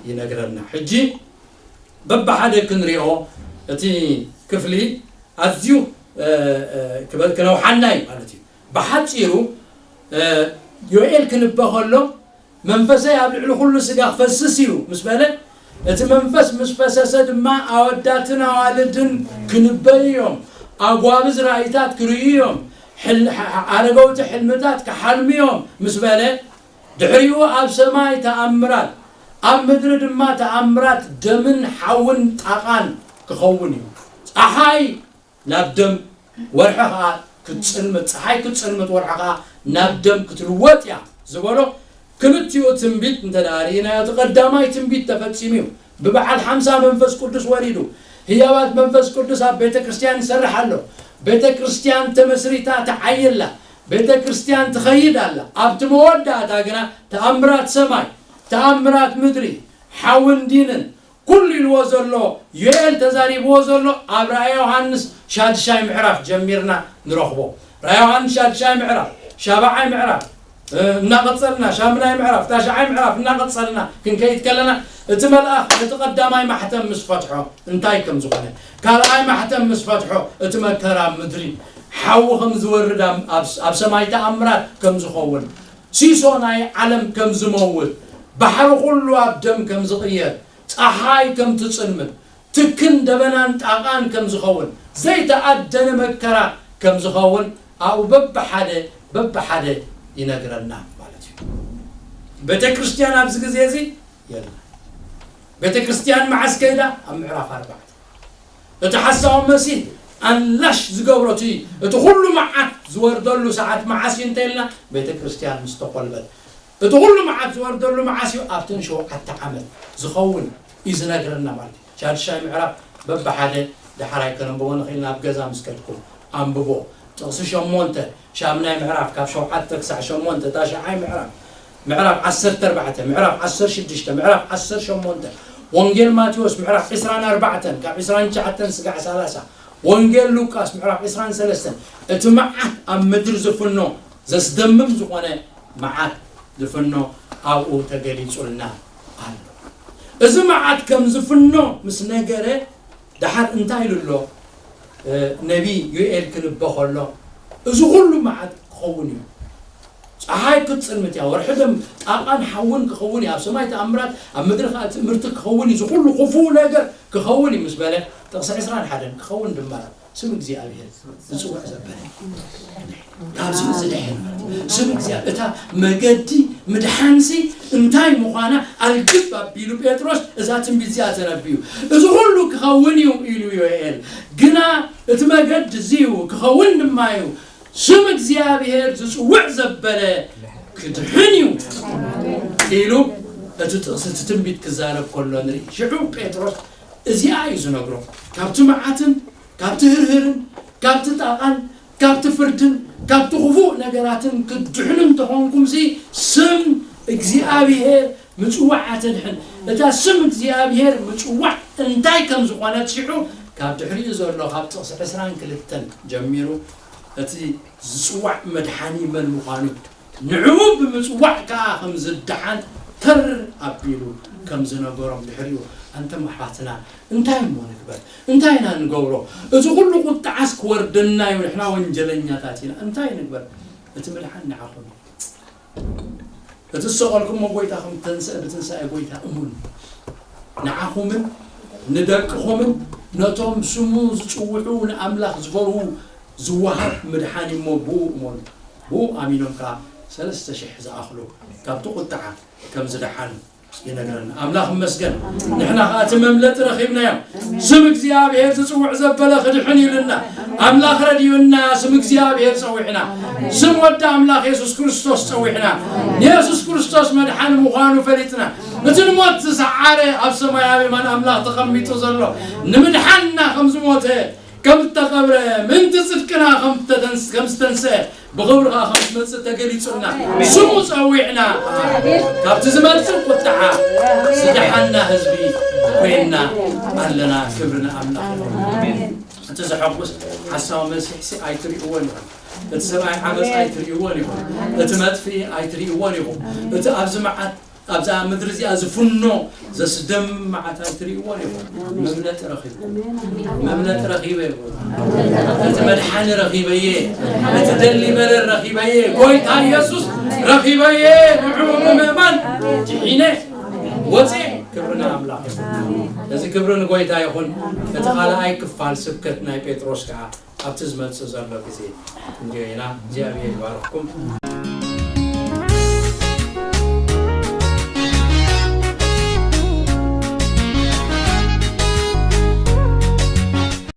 ይነግረና። ሕጂ በብሓደ ክንሪኦ እቲ ክፍሊ ኣዝዩ እ፣ እ፣ ክበ- ክነውሓና እዩ ማለት እዩ። ብሓጺሩ እ፣ ዮኤል ክንበ ከሎ መንፈሰይ ኣብ ልዕሊ ኩሉ ስጋ ክፈስስ እዩ ምስ በለ እቲ መንፈስ ምስ ፈሰሰ ድማ ኣወዳትን ኣዋልድን ክንበዩ እዮም፣ ኣጓብዝ ራእይታት ክርእዩ እዮም፣ ሕል- ሕ- ኣረገውቲ ሕልምታት ክሓልሙ እዮም ምስ በለ ድሕሪኡ ኣብ ሰማይ ተኣምራት ኣብ ምድሪ ድማ ተኣምራት ደምን ሓውን ጣቓን ክኸውን እዩ። ፀሓይ ናብ ደም ወርሒ ከዓ ክትፅልምት፣ ፀሓይ ክትፅልምት ወርሒ ከዓ ናብ ደም ክትልወጥ እያ ዝበሎ ክልቲኡ ትንቢት እንተ ደኣ ርኢናዮ እቲ ቀዳማይ ትንቢት ተፈፂሙ እዩ። ብበዓል ሓምሳ መንፈስ ቅዱስ ወሪዱ ህያባት መንፈስ ቅዱስ ኣብ ቤተ ክርስቲያን ይሰርሕ ኣሎ። ቤተ ክርስቲያን ተመስሪታ ትዓይላ። ቤተ ክርስቲያን ትኸይድ ኣላ። ኣብቲ መወዳእታ ግና ተኣምራት ሰማይ፣ ተኣምራት ምድሪ፣ ሓውን ዲንን ኩሉ ኢልዎ ዘሎ ዮኤል ተዛሪብዎ ዘሎ ኣብ ራእየ ዮሃንስ ሻድሻይ ምዕራፍ ጀሚርና ንረኽቦ። ራእየ ዮሃንስ ሻድሻይ ምዕራፍ፣ ሻብዓይ ምዕራፍ እናቐጸልና ሻምናይ ምዕራፍ ታሽዓይ ምዕራፍ እናቐጸልና ክንከይድ ከለና እቲ መልኣኽ እቲ ቀዳማይ ማሕተም ምስ ፈትሖ እንታይ ከም ዝኾነ ካልኣይ ማሕተም ምስ ፈትሖ እቲ መከራ ምድሪ ሓዊ ከም ዝወርድ ኣብ ሰማይ ተኣምራት ከም ዝኸውን ሲሶ ናይ ዓለም ከም ዝመውት ባሕሪ ኩሉ ኣብ ደም ከም ዝቕየር ፀሓይ ከም ትፅልምት ትክን ደበናን ጣቓን ከም ዝኸውን ዘይተኣደነ መከራ ከም ዝኸውን ኣብኡ በብሓደ በብሓደ ይነግረና ማለት እዩ። ቤተ ክርስቲያን ኣብዚ ግዜ እዚ የላ። ቤተ ክርስቲያን መዓስ ከይዳ? ኣብ ምዕራፍ ኣርባዕተ። እቲ ሓሳዊ መሲህ ኣንላሽ ዝገብሮ እቲ እቲ ኩሉ መዓት ዝወርደሉ ሰዓት መዓስ እዩ እንተኢልና ቤተ ክርስቲያን ምስ ተቆልበት እቲ ኩሉ መዓት ዝወርደሉ መዓስ እዩ ኣብተን ሸውዓተ ዓመት ዝኸውን እዩ ዝነግረና ማለት እዩ። ሻድሻይ ምዕራፍ በብሓደ ዳሕራይ ከነንብቦ ንኽእል ናብ ገዛ ምስ ከድኩም ኣንብቦ። ጥቕሲ ሸሞንተ ሻምናይ ምዕራፍ ካብ ሸውዓተ ክሳዕ ሸሞንተ ታሽዓይ ምዕራፍ ምዕራፍ ዓሰርተ ኣርባዕተ ምዕራፍ ዓሰርተ ሽዱሽተ ምዕራፍ ዓሰርተ ሸሞንተ ወንጌል ማቴዎስ ምዕራፍ ዕስራን ኣርባዕተን ካብ ዕስራን ትሽዓተን ስጋዕ ሰላሳ ወንጌል ሉቃስ ምዕራፍ ዕስራን ሰለስተን እቲ መዓት ኣብ ምድሪ ዝፍኖ ዘስደምም ዝኾነ መዓት ዝፍኖ ኣብኡ ተገሊጹልና ኣሎ። እዚ መዓት ከም ዝፍኖ ምስ ነገረ ደሓር እንታይ ኢሉ ኣሎ? ነቢ ዩኤል ክንበ ከሎ እዚ ኩሉ መዓት ክኸውን እዩ። ፀሓይ ክትፅልምት እያ፣ ወርሒ ደም ጣቓን ሓውን ክኸውን እዩ፣ ኣብ ሰማይ ተኣምራት፣ ኣብ ምድሪ ከዓ ትእምርቲ ክኸውን እዩ፣ እዚ ኩሉ ክፉእ ነገር ክኸውን እዩ ምስ በለ፣ ጥቕሲ ዕስራን ሓደን ክኸውን ድማ ስም እግዚኣብሔር ዝፅውዕ ዘበለ ካብዚ ዝድሕን ማለት እዩ። ስም እግዚኣብሔር እታ መገዲ ምድሓንሲ እንታይ ምዃና ኣልግብ ኣቢሉ ጴጥሮስ እዛ ትንቢት እዚኣ ተነብዩ። እዚ ኩሉ ክኸውን እዩ ኢሉ ዮኤል፣ ግና እቲ መገዲ እዚ እዩ ክኸውን ድማ እዩ። ስም እግዚኣብሔር ዝጽውዕ ዘበለ ክድሕን እዩ ኢሉ እቲ ጥቕሲ እቲ ትንቢት ክዛረብ ከሎ ንርኢ። ሽዑ ጴጥሮስ እዚኣ እዩ ዝነግሮ። ካብቲ መዓትን ካብቲ ህርህርን ካብቲ ጣቓን ካብቲ ፍርድን ካብቲ ክፉእ ነገራትን ክትድሕኑ እንተኾንኩምሲ ስም እግዚኣብሔር ምጽዋዕ ኣተድሕን። እታ ስም እግዚኣብሔር ምጽዋዕ እንታይ ከም ዝኾነት ሽዑ ካብ ድሕሪኡ ዘሎ ካብ ጥቕሲ ዕስራን ክልተን ጀሚሩ እቲ ዝጽዋዕ መድሓኒ መን ምዃኑ ንዕኡ ብምጽዋዕ ከኣ ከም ዝደሓን ተር ኣቢሉ ከም ዝነገሮም ድሕሪኡ፣ ኣንተም ኣሕዋትና እንታይ እሞ ንግበር? እንታይ ኢና ንገብሮ? እዚ ኩሉ ቁጥዓስ ክወርደና እዩ፣ ንሕና ወንጀለኛታት ኢና። እንታይ ንግበር? እቲ ምድሓን ንዓኹም እዩ። እቲ ዝሰቐልኩሞ ጎይታ ከም ተንስአ ብትንሳኤ ጎይታ እሙን ንዓኹምን ንደቅኹምን ነቶም ስሙ ዝጽውዑ ንኣምላኽ ዝፈርሁ ዝወሃብ ምድሓን እሞ ብኡ እመኑ። ብኡ ኣሚኖም ከኣ ሰለስተ ሽሕ ዝኣኽሉ ካብቲ ቁጥዓ ከም ዝደሓኑ ይነግረና። ኣምላኽ ይመስገን። ንሕና ከኣ እቲ መምለጢ ረኺብናዮ። ስም እግዚኣብሔር ዝጽውዕ ዘበለ ክድሕን ኢሉና። ኣምላኽ ረድዩና ስም እግዚኣብሔር ጸዊዕና። ስም ወዲ ኣምላኽ የሱስ ክርስቶስ ጸዊዕና። ንየሱስ ክርስቶስ መድሓኒ ምዃኑ ፈሊጥና። እቲ ንሞት ዝሰዓረ ኣብ ሰማያዊ የማን ኣምላኽ ተቐሚጡ ዘሎ ንምድሓንና ከም ዝሞተ ከም እተቐብረ ምእንቲ ጽድቅና ከም ዝተተንስ- ከም ዝተንስአ ብኽብሪ ኸዓ ከም ዝመጽእ ተገሊጹልና ስሙ ጸዊዕና ካብቲ ዝመጽእ ቁጥዓ ዝደሓና ህዝቢ ኮይንና ኣለና። ክብሪ ንኣምላኽ ይኹን። እቲ ዘሐጉስ ሓሳዊ መሲሕሲ ኣይትርእይዎን ኢኹም። እቲ ሰብኣይ ዓመፅ ኣይትርእይዎን ኢኹም። እቲ መጥፍኢ ኣይትርእይዎን ኢኹም። እቲ ኣብዚ መዓት ኣብዛ ምድሪ እዚኣ ዝፍኖ ዘስደምም መዓት ኣይትርእይዎን ኢኹም። መምለጢ ረኺብኩም። መምለጢ ረኺበ ይኹን። እቲ መድሓኒ ረኺበየ። እቲ ደሊቨረር ረኺበየ። ጎይታ ኢየሱስ ረኺበየ። ንዕኡ ብምእማን ድሒነ ወፅኤ። ክብሪ ንኣምላኽ ይኹን። እዚ ክብሪ ንጎይታ ይኹን። እቲ ካልኣይ ክፋል ስብከት ናይ ጴጥሮስ ከዓ ኣብቲ ዝመጽእ ዘሎ ግዜ እንዲዮ ኢና እግዚኣብሔር ይባርኽኩም።